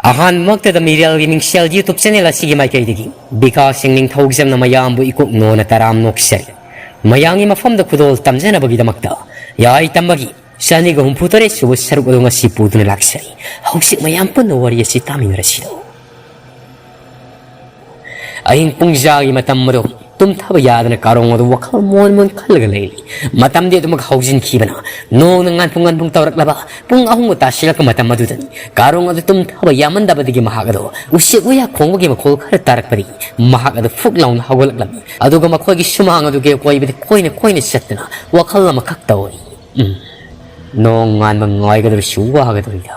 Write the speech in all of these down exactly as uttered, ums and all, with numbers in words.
ꯑꯍꯥꯟꯕꯃꯛꯇꯗ ꯃꯤꯔꯦꯜꯒꯤ ꯃꯤꯡꯁꯦꯜ YouTube channel ꯑꯁꯤꯒꯤ ꯃꯥꯏꯀꯩꯗꯒꯤ ꯕꯤꯀꯥꯁ ꯁꯤꯡ ꯅꯤꯡꯊꯧꯖꯝꯅ ꯃꯌꯥꯝꯕꯨ ꯏꯀꯣꯛ ꯅꯣꯟꯅ ꯇꯔꯥꯝ ꯅꯣꯛꯆꯔꯤ꯫ ꯃꯌꯥꯝꯒꯤ ꯃꯐꯝꯗ ꯈꯨꯗꯣꯜ ꯇꯝꯖꯅꯕꯒꯤꯗꯃꯛꯇ ꯌꯥꯏ ꯇꯝꯕꯒꯤ ꯆꯅꯤꯒ ꯍꯨꯝꯐꯨ ꯇꯔꯦꯠ ꯁꯨꯕ ꯁꯔꯨꯛ ꯑꯗꯨ ꯉꯁꯤ ꯄꯨꯗꯨꯅ ꯂꯥꯛꯆꯔꯤ꯫ ꯍꯧꯖꯤꯛ ꯃꯌꯥꯝ ꯄꯨꯟꯅ ꯋꯥꯔꯤ ꯑꯁꯤ ꯇꯥꯃꯤꯟꯅꯔꯁꯤꯗꯣ꯫ ꯑꯍꯤꯡ ꯄꯨꯡꯖꯥꯒꯤ ꯃꯇꯝ ꯑꯗꯨ ꯇꯨꯝꯊꯕ ꯌꯥꯗꯅ ꯀꯥꯔꯣꯡ ꯑꯗꯨ ꯋꯥꯈꯜ ꯃꯣꯟ ꯃꯣꯟ ꯈꯜꯂꯒ ꯂꯩꯔꯤ꯫ ꯃꯇꯝꯗꯤ ꯑꯗꯨꯃꯛ ꯍꯧꯖꯤꯟꯈꯤꯕꯅ ꯅꯣꯡꯅ ꯉꯥꯟꯐꯨꯡ ꯉꯥꯟꯐꯨꯡ ꯇꯧꯔꯛꯂꯕ ꯄꯨꯡ ꯑꯍꯨꯝꯒ ꯇꯥꯁꯤꯜꯂꯛꯄ ꯃꯇꯝ ꯑꯗꯨꯗꯅꯤ꯫ ꯀꯥꯔꯣꯡ ꯑꯗꯨ ꯇꯨꯝꯊꯕ ꯌꯥꯃꯟꯗꯕꯗꯒꯤ ꯃꯍꯥꯛ ꯑꯗꯨ ꯎꯆꯦꯛ ꯋꯥꯌꯥ ꯈꯣꯡꯕꯒꯤ ꯃꯈꯣꯜ ꯈꯔ ꯇꯥꯔꯛꯄꯗꯒꯤ ꯃꯍꯥꯛ ꯑꯗꯨ ꯐꯨꯛ ꯂꯥꯎꯅ ꯍꯧꯒꯠꯂꯛꯂꯝꯃꯤ꯫ ꯑꯗꯨꯒ ꯃꯈꯣꯏꯒꯤ ꯁꯨꯃꯥꯡ ꯑꯗꯨꯒꯤ ꯑꯀꯣꯏꯕꯗ ꯀꯣꯏꯅ ꯀꯣꯏꯅ ꯆꯠꯇꯨꯅ ꯋꯥꯈꯜ ꯑꯃꯈꯛ ꯇꯧꯔꯤ꯫ ꯎꯝ꯫ ꯅꯣꯡ ꯉꯥꯟꯕ ꯉꯥꯏꯒꯗꯧꯔꯤꯁꯤ ꯋꯥꯒꯗꯧꯔꯤꯗ꯫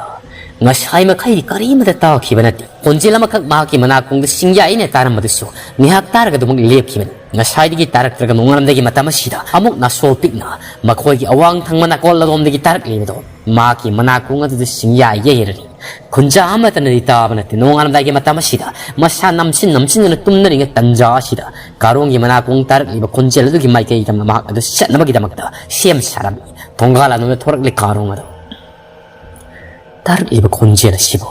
ꯉꯁꯥꯏ ꯃꯈꯩꯗꯤ ꯀꯔꯤꯃꯠꯇ ꯇꯥꯈꯤꯕ ꯅꯠꯇꯦ꯫ ꯈꯣꯟꯖꯦꯜ ꯑꯃꯈꯛ ꯃꯍꯥꯛꯀꯤ ꯃꯅꯥꯀꯣꯡꯗ ꯁꯤꯡꯌꯥꯏꯅ ꯇꯥꯔꯝꯕꯗꯨꯁꯨ ꯉꯥꯏꯍꯥꯛ ꯇꯥꯔꯒ ꯑꯗꯨꯃꯛ ꯂꯦꯞꯈꯤꯕꯅꯤ꯫ ꯉꯁꯥꯏꯗꯒꯤ ꯇꯥꯔꯛꯇ꯭ꯔꯒ ꯅꯣꯡꯉꯥꯜꯂꯝꯗꯥꯏꯒꯤ ꯃꯇꯝ ꯑꯁꯤꯗ ꯑꯃꯨꯛ ꯅꯥꯁꯣꯜ ꯄꯤꯛꯅ ꯃꯈꯣꯏꯒꯤ ꯑꯋꯥꯡ ꯊꯪꯕ ꯅꯥꯀꯣꯜ ꯑꯗꯣꯝꯗꯒꯤ ꯇꯥꯔꯛꯂꯤꯕꯗꯣ ꯃꯍꯥꯛꯀꯤ ꯃꯅꯥꯀꯣꯡ ꯑꯗꯨꯗ ꯁꯤꯡꯌꯥꯏ ꯌꯩꯔꯔꯤ꯫ ꯈꯨꯟꯖꯥ ꯑꯃꯠꯇꯅꯗꯤ ꯇꯥꯕ ꯅꯠꯇꯦ꯫ ꯅꯣꯡꯉꯥꯜꯂꯝꯗꯥꯏꯒꯤ ꯃꯇꯝ ꯑꯁꯤꯗ ꯃꯁꯥ ꯅꯝꯁꯤꯟ ꯅꯝꯁꯤꯟꯗꯨꯅ ꯇꯨꯝꯅꯔꯤꯉꯩ ꯇꯟꯖꯥ ꯑꯁꯤꯗ ꯀꯥꯔꯣꯡꯒꯤ ꯃꯅꯥꯀꯣꯡ ꯇꯥꯔꯛꯂꯤꯕ ꯈꯣꯟꯖꯦꯜ ꯑꯗꯨꯒꯤ ꯃꯥꯏꯀꯩꯗ ꯃꯍꯥꯛ ꯑꯗꯨ ꯆꯠꯅꯕꯒꯤꯗꯃꯛꯇ ꯁꯦꯝ ꯁꯥꯔꯝꯃꯤ꯫ ꯊꯣꯡꯒꯥꯜ ꯑꯗꯨꯗ ꯊꯣꯔꯛꯂꯤ ꯀꯥꯔꯣꯡ ꯑꯗꯨ꯫ ꯇꯥꯔꯛꯂꯤꯕ ꯈꯣꯟꯖꯦꯜ ꯑꯁꯤꯕꯨ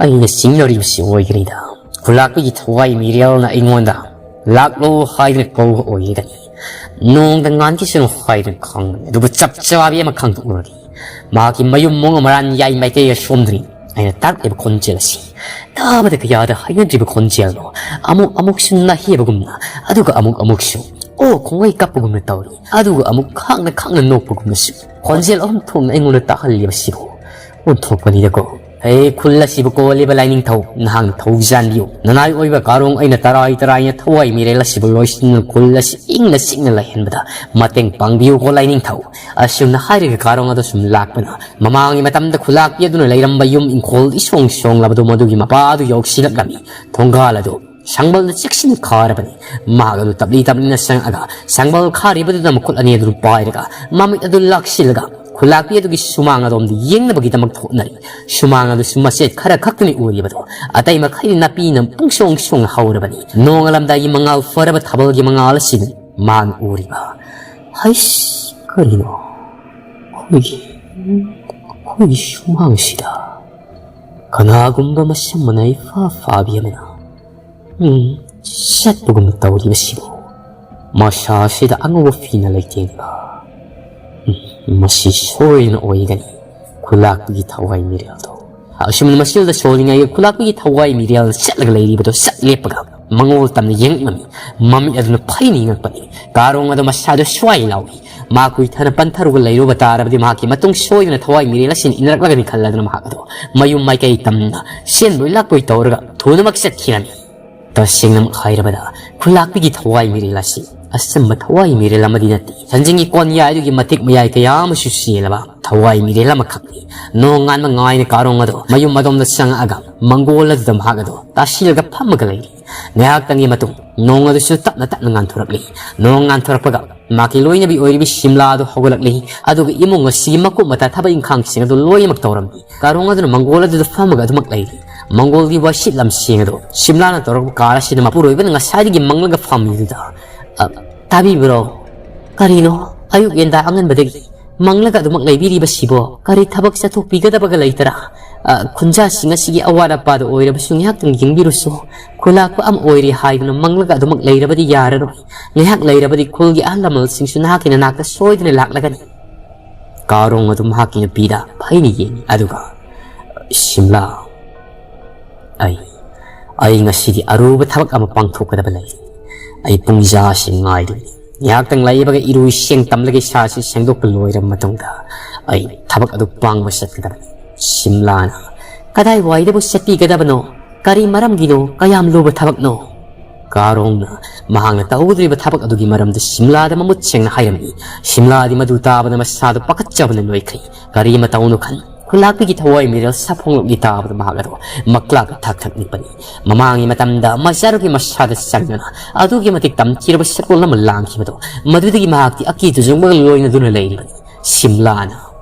ꯑꯩꯅ ꯆꯤꯡꯅꯔꯤꯕꯁꯤ ꯑꯣꯏꯒꯅꯤꯗ꯫ ꯈꯨꯂꯥꯛꯄꯤꯒꯤ ꯊꯋꯥꯏ ꯃꯤꯔꯦꯜꯅ ꯑꯩꯉꯣꯟꯗ ꯂꯥꯛꯂꯣ ꯍꯥꯏꯗꯨꯅ ꯀꯧꯕ ꯑꯣꯏꯒꯅꯤ꯫ ꯅꯣꯡꯗ ꯉꯥꯟꯈꯤꯁꯅꯨ ꯍꯥꯏꯗꯨꯅ ꯈꯪꯕꯅꯤ꯫ ꯑꯗꯨꯕꯨ ꯆꯞ ꯆꯥꯕꯤ ꯑꯃ ꯈꯪꯗꯣꯛꯂꯨꯔꯒꯦ꯫ ꯃꯍꯥꯛꯀꯤ ꯃꯌꯨꯝ ꯃꯑꯣꯡ ꯃꯔꯥꯟ ꯌꯥꯏ ꯃꯥꯏꯀꯩꯒ ꯁꯣꯝꯗꯨꯅꯤ ꯑꯩꯅ ꯇꯥꯔꯛꯂꯤꯕ ꯈꯣꯟꯖꯦꯜ ꯑꯁꯤ꯫ ꯇꯥꯕꯗ ꯀꯌꯥꯗ ꯍꯩꯅꯗ꯭ꯔꯤꯕ ꯈꯣꯟꯖꯦꯜꯅꯣ꯫ ꯑꯃꯨꯛ ꯑꯃꯨꯛꯁꯨ ꯅꯥꯍꯦꯕꯒꯨꯝꯅ, ꯑꯗꯨꯒ ꯑꯃꯨꯛ ꯑꯃꯨꯛꯁꯨ ꯑꯣ ꯈꯣꯡꯉꯩ ꯀꯞꯄꯒꯨꯝꯅ ꯇꯧꯔꯤ, ꯑꯗꯨꯒ ꯑꯃꯨꯛ ꯈꯥꯡꯅ ꯈꯥꯡꯅ ꯅꯣꯛꯄꯒꯨꯝꯅꯁꯨ ꯈꯣꯟꯖꯦꯜ ꯑꯍꯨꯝ ꯊꯣꯛꯅ ꯑꯩꯉꯣꯟꯗ ꯇꯥꯍꯜꯂꯤꯕꯁꯤꯕꯨ ꯑꯣꯟꯊꯣꯛꯄꯅꯤꯗꯀꯣ꯫ ꯍꯦ ꯈꯨꯜ ꯑꯁꯤꯕꯨ ꯀꯣꯜꯂꯤꯕ ꯂꯥꯏꯅꯤꯡꯊꯧ, ꯅꯍꯥꯛꯅ ꯊꯧꯖꯥꯟꯕꯤꯌꯨ꯫ ꯅꯅꯥꯏ ꯑꯣꯏꯕ ꯀꯥꯔꯣꯡ ꯑꯩꯅ ꯇꯔꯥꯏ ꯇꯔꯥꯏꯅ ꯊꯋꯥꯏ ꯃꯤꯔꯦꯜ ꯑꯁꯤꯕꯨ ꯂꯣꯏꯁꯤꯟꯅ ꯈꯨꯜ ꯑꯁꯤ ꯏꯪꯅ ꯆꯤꯛꯅ ꯂꯩꯍꯟꯕꯗ ꯃꯇꯦꯡ ꯄꯥꯡꯕꯤꯌꯨꯀꯣ ꯂꯥꯏꯅꯤꯡꯊꯧ꯫ ꯑꯁꯨꯝꯅ ꯍꯥꯏꯔꯒ ꯀꯥꯔꯣꯡ ꯑꯗꯨ ꯁꯨꯝ ꯂꯥꯛꯄꯅ ꯃꯃꯥꯡꯒꯤ ꯃꯇꯝꯗ ꯈꯨꯂꯥꯛꯄꯤ ꯑꯗꯨꯅ ꯂꯩꯔꯝꯕ ꯌꯨꯝ ꯏꯪꯈꯣꯜ ꯏꯁꯣꯡ ꯁꯣꯡꯂꯕꯗꯨ ꯃꯗꯨꯒꯤ ꯃꯄꯥ ꯑꯗꯨ ꯌꯧꯁꯤꯜꯂꯛꯂꯝꯃꯤ꯫ ꯊꯣꯡꯒꯥꯜ ꯑꯗꯨ ꯁꯪꯕꯜꯅ ꯆꯦꯛꯁꯤꯟꯅ ꯈꯥꯔꯕꯅꯤ꯫ ꯃꯍꯥꯛ ꯑꯗꯨ ꯇꯞꯂꯤ ꯇꯞꯂꯤꯅ ꯆꯪꯉꯛꯑꯒ ꯁꯪꯕꯜ ꯈꯥꯔꯤꯕꯗꯨꯗ ꯃꯈꯨꯠ ꯑꯅꯤ ꯑꯗꯨ ꯄꯥꯏꯔꯒ ꯃꯃꯤꯠ ꯑꯗꯨ ꯂꯥꯛꯁꯤꯜꯂꯒ ꯈꯨꯂꯥꯛꯄꯤ ꯑꯗꯨꯒꯤ ꯁꯨꯃꯥꯡ ꯑꯗꯣꯝꯗ ꯌꯦꯡꯅꯕꯒꯤꯗꯃꯛ ꯊꯣꯛꯅꯔꯤ꯫ ꯁꯨꯃꯥꯡ ꯑꯗꯨꯁꯨ ꯃꯆꯦꯠ ꯈꯔ ꯈꯛꯇꯅꯤ ꯎꯔꯤꯕꯗꯣ꯫ ꯑꯇꯩ ꯃꯈꯩꯗꯤ ꯅꯥꯄꯤꯅ ꯄꯨꯡꯁꯣꯡ ꯁꯣꯡꯅ ꯍꯧꯔꯕꯅꯤ꯫ ꯅꯣꯡꯉꯥꯜꯂꯝꯗꯥꯏꯒꯤ ꯃꯉꯥꯜ ꯐꯔꯕ ꯊꯥꯕꯜꯒꯤ ꯃꯉꯥꯜ ꯑꯁꯤꯅꯤ ꯃꯥꯅ ꯎꯔꯤꯕ꯫ ꯍꯩꯁ! ꯀꯔꯤꯅꯣ? ꯑꯩꯈꯣꯏꯒꯤ, ꯑꯩꯈꯣꯏꯒꯤ ꯁꯨꯃꯥꯡꯁꯤꯗ ꯀꯅꯥꯒꯨꯝꯕ ꯃꯁꯝ ꯃꯅꯥꯏ ꯏꯐꯥ ꯐꯥꯕꯤ ꯑꯃꯅ, ꯎꯝ, ꯆꯠꯄꯒꯨꯝ ꯇꯧꯔꯤꯕꯁꯤꯕꯨ ꯃꯁꯥꯁꯤꯗ ꯑꯉꯧꯕ ꯐꯤꯅ ꯂꯩꯇꯦꯡꯂꯤꯕ, ꯎꯝ, ꯃꯁꯤ ꯁꯣꯏꯗꯅ ꯑꯣꯏꯒꯅꯤ ꯈꯨꯂꯥꯛꯄꯤꯒꯤ ꯊꯋꯥꯏ ꯃꯤꯔꯦꯜꯗꯣ꯫ ꯑꯁꯨꯝꯅ ꯃꯁꯤꯗ ꯁꯣꯜꯂꯤꯉꯩꯒꯤ ꯈꯨꯂꯥꯛꯄꯤꯒꯤ ꯊꯋꯥꯏ ꯃꯤꯔꯦꯜ ꯆꯠꯂꯒ ꯂꯩꯔꯤꯕꯗꯣ ꯆꯠ ꯂꯦꯞꯄꯒ ꯃꯉꯣꯜ ꯇꯝꯅ ꯌꯦꯡꯂꯝꯃꯤ꯫ ꯃꯃꯤꯠ ꯑꯗꯨꯅ ꯐꯩꯅ ꯌꯦꯡꯉꯛꯄꯅꯤ꯫ ꯀꯥꯔꯣꯡ ꯑꯗꯨ ꯃꯁꯥꯗ ꯁ꯭ꯋꯥꯏ ꯂꯥꯎꯏ꯫ ꯃꯥ ꯀꯨꯏꯊꯅ ꯄꯟꯊꯔꯨꯒ ꯂꯩꯔꯨꯕ ꯇꯥꯔꯕꯗꯤ ꯃꯍꯥꯛꯀꯤ ꯃꯇꯨꯡ ꯁꯣꯏꯗꯅ ꯊꯋꯥꯏ ꯃꯤꯔꯦꯜ ꯑꯁꯤꯅ ꯏꯟꯅꯔꯛꯂꯒꯅꯤ ꯈꯜꯂꯗꯨꯅ ꯃꯍꯥꯛ ꯑꯗꯨ ꯃꯌꯨꯝ ꯃꯥꯏꯀꯩ ꯇꯝꯅ ꯆꯦꯟꯕꯣꯏ ꯂꯥꯛꯄꯣꯏ ꯇꯧꯔꯒ ꯊꯨꯅꯃꯛ ꯆꯠꯈꯤꯔꯝꯃꯤ꯫ ꯇꯁꯦꯡꯅꯃꯛ ꯍꯥꯏꯔꯕꯗ ꯈꯨꯂꯥꯛꯄꯤꯒꯤ ꯊꯋꯥꯏ ꯃꯤꯔꯦꯜ ꯑꯁꯤ ꯑꯆꯝꯕ ꯊꯋꯥꯏ ꯃꯤꯔꯦꯜ ꯑꯃꯗꯤ ꯅꯠꯇꯦ꯫ ꯁꯟꯖꯤꯡꯒꯤ ꯀꯣꯟꯌꯥꯏꯗꯨꯒꯤ ꯃꯇꯤꯛ ꯃꯌꯥꯏ ꯀꯌꯥ ꯑꯃꯁꯨ ꯆꯦꯜꯂꯕ ꯊꯋꯥꯏ ꯃꯤꯔꯦꯜ ꯑꯃꯈꯛꯅꯤ꯫ ꯅꯣꯡ ꯉꯥꯟꯕ ꯉꯥꯏꯅ ꯀꯥꯔꯣꯡ ꯑꯗꯣ ꯃꯌꯨꯝ ꯑꯗꯣꯝꯗ ꯆꯪꯉꯛꯑꯒ ꯃꯪꯒꯣꯜ ꯑꯗꯨꯗ ꯃꯍꯥꯛ ꯑꯗꯣ ꯇꯥꯁꯤꯜꯂꯒ ꯐꯝꯃꯒ ꯂꯩꯔꯤ꯫ ꯉꯥꯏꯍꯥꯛꯇꯪꯒꯤ ꯃꯇꯨꯡ ꯅꯣꯡ ꯑꯗꯨꯁꯨ ꯇꯞꯅ ꯇꯞꯅ ꯉꯥꯟꯊꯣꯔꯛꯂꯤ꯫ ꯅꯣꯡ ꯉꯥꯟꯊꯣꯔꯛꯄꯒ ꯃꯍꯥꯛꯀꯤ ꯂꯣꯏꯅꯕꯤ ꯑꯣꯏꯔꯤꯕꯤ ꯁꯤꯝꯂꯥ ꯑꯗꯨ ꯍꯧꯒꯠꯂꯛꯂꯤ꯫ ꯑꯗꯨꯒ ꯏꯃꯨꯡ ꯑꯁꯤꯒꯤ ꯃꯀꯨꯞ ꯃꯇꯥ ꯊꯕꯛ ꯏꯪꯈꯥꯡꯁꯤꯡ ꯑꯗꯨ ꯂꯣꯏꯅꯃꯛ ꯇꯧꯔꯝꯃꯤ꯫ ꯀꯥꯔꯣꯡ ꯑꯗꯨꯅ ꯃꯪꯒꯣꯜ ꯑꯗꯨꯗ ꯐꯝꯃꯒ ꯑꯗꯨꯃꯛ ꯂꯩꯔꯤ꯫ ꯃꯪꯒꯣꯜꯒꯤ ꯋꯥꯏꯁꯤꯠ ꯂꯝꯁꯤꯡ ꯑꯗꯨ ꯁꯤꯝꯂꯥꯅ ꯇꯧꯔꯛꯄ ꯀꯥꯔ ꯑꯁꯤꯗ ꯃꯄꯨꯔꯣꯏꯕꯅ ꯉꯁꯥꯏꯗꯒꯤ ꯃꯪꯂꯒ ꯐꯝꯃꯤꯗꯨꯗ, "ꯑ, ꯇꯥꯕꯤꯕ꯭ꯔꯣ? ꯀꯔꯤꯅꯣ? ꯑꯌꯨꯛ ꯌꯦꯟꯗꯥ ꯑꯉꯟꯕꯗꯒꯤ ꯃꯪꯂꯒ ꯑꯗꯨꯃꯛ ꯂꯩꯕꯤꯔꯤꯕꯁꯤꯕꯣ? ꯀꯔꯤ ꯊꯕꯛ ꯆꯠꯊꯣꯛꯄꯤꯒꯗꯕꯒ ꯂꯩꯇꯔꯥ? ꯑ, ꯈꯨꯟꯖꯥꯁꯤꯡ ꯑꯁꯤꯒꯤ ꯑꯋꯥꯠ ꯑꯄꯥꯗ ꯑꯣꯏꯔꯕꯁꯨ ꯉꯥꯏꯍꯥꯛꯇꯪ ꯌꯦꯡꯕꯤꯔꯨꯁꯨ꯫ ꯈꯨꯂꯥꯛꯄ ꯑꯃ ꯑꯣꯏꯔꯦ ꯍꯥꯏꯗꯨꯅ ꯃꯪꯂꯒ ꯑꯗꯨꯃꯛ ꯂꯩꯔꯕꯗꯤ ꯌꯥꯔꯔꯣꯏ꯫ ꯉꯥꯏꯍꯥꯛ ꯂꯩꯔꯕꯗꯤ ꯈꯨꯜꯒꯤ ꯑꯍꯜ ꯂꯃꯟꯁꯤꯡꯁꯨ ꯅꯍꯥꯛꯀꯤ ꯅꯅꯥꯛꯇ ꯁꯣꯏꯗꯅ ꯂꯥꯛꯂꯒꯅꯤ꯫" ꯀꯥꯔꯣꯡ ꯑꯗꯨ ꯃꯍꯥꯛꯀꯤ ꯅꯨꯄꯤꯗ ꯐꯩꯅ ꯌꯦꯡꯉꯤ꯫ ꯑꯗꯨꯒ, "ꯁꯤꯝꯂꯥ, ꯑꯩ, ꯑꯩ ꯉꯁꯤꯗꯤ ꯑꯔꯨꯕ ꯊꯕꯛ ꯑꯃ ꯄꯥꯡꯊꯣꯛꯀꯗꯕ ꯂꯩ꯫ ꯑꯩ ꯄꯨꯡꯖꯥꯁꯤ ꯉꯥꯏꯔꯤꯕꯅꯤ꯫ ꯉꯥꯏꯍꯥꯛꯇꯪ ꯂꯩꯕꯒ ꯏꯔꯨ ꯏꯁꯤꯡ ꯇꯝꯂꯒ ꯏꯁꯥꯁꯤ ꯁꯦꯡꯗꯣꯛꯄ ꯂꯣꯏꯔꯕ ꯃꯇꯨꯡꯗ ꯑꯩ ꯊꯕꯛ ꯑꯗꯨ ꯄꯥꯡꯕ ꯆꯠꯀꯗꯕꯅꯤ꯫" ꯁꯤꯝꯂꯥꯅ, "ꯀꯗꯥꯏꯋꯥꯏꯗꯕꯨ ꯆꯠꯄꯤꯒꯗꯕꯅꯣ? ꯀꯔꯤ ꯃꯔꯝꯒꯤꯅꯣ? ꯀꯌꯥꯝ ꯂꯨꯕ ꯊꯕꯛꯅꯣ?" ꯀꯥꯔꯣꯡꯅ ꯃꯍꯥꯛꯅ ꯇꯧꯒꯗꯧꯔꯤꯕ ꯊꯕꯛ ꯑꯗꯨꯒꯤ ꯃꯔꯝꯗ ꯁꯤꯝꯂꯥꯗ ꯃꯃꯨꯠ ꯁꯦꯡꯅ ꯍꯥꯏꯔꯝꯃꯤ꯫ ꯁꯤꯝꯂꯥꯗꯤ ꯃꯗꯨ ꯇꯥꯕꯗ ꯃꯁꯥꯗꯨ ꯄꯥꯈꯠꯆꯕꯅ ꯂꯣꯏꯈ꯭ꯔꯦ꯫ ꯀꯔꯤ ꯃꯇꯧꯅꯣ ꯈꯟ ꯈꯨꯂꯥꯛꯄꯤꯒꯤ ꯊꯋꯥꯏ ꯃꯤꯔꯦꯜ ꯁꯥꯐꯣꯡꯂꯛꯂꯤ ꯇꯥꯕꯗ ꯃꯍꯥꯛ ꯑꯗꯨ ꯃꯀ꯭ꯂꯥꯛ ꯊꯛ ꯊꯛ ꯅꯤꯛꯄꯅꯤ꯫ ꯃꯃꯥꯡꯒꯤ ꯃꯇꯝꯗ ꯃꯆꯥꯅꯨꯄꯤ ꯃꯁꯥꯗ ꯆꯪꯗꯨꯅ ꯑꯗꯨꯒꯤ ꯃꯇꯤꯛ ꯇꯝꯊꯤꯔꯕ ꯁꯛꯂꯣꯟ ꯑꯃ ꯂꯥꯡꯈꯤꯕꯗꯣ, ꯃꯗꯨꯗꯒꯤ ꯃꯍꯥꯛꯇꯤ ꯑꯀꯤ ꯇꯨꯖꯨꯡꯕꯒ ꯂꯣꯏꯅꯗꯨꯅ ꯂꯩꯔꯤꯕꯅꯤ꯫ ꯁꯤꯝꯂꯥꯅ,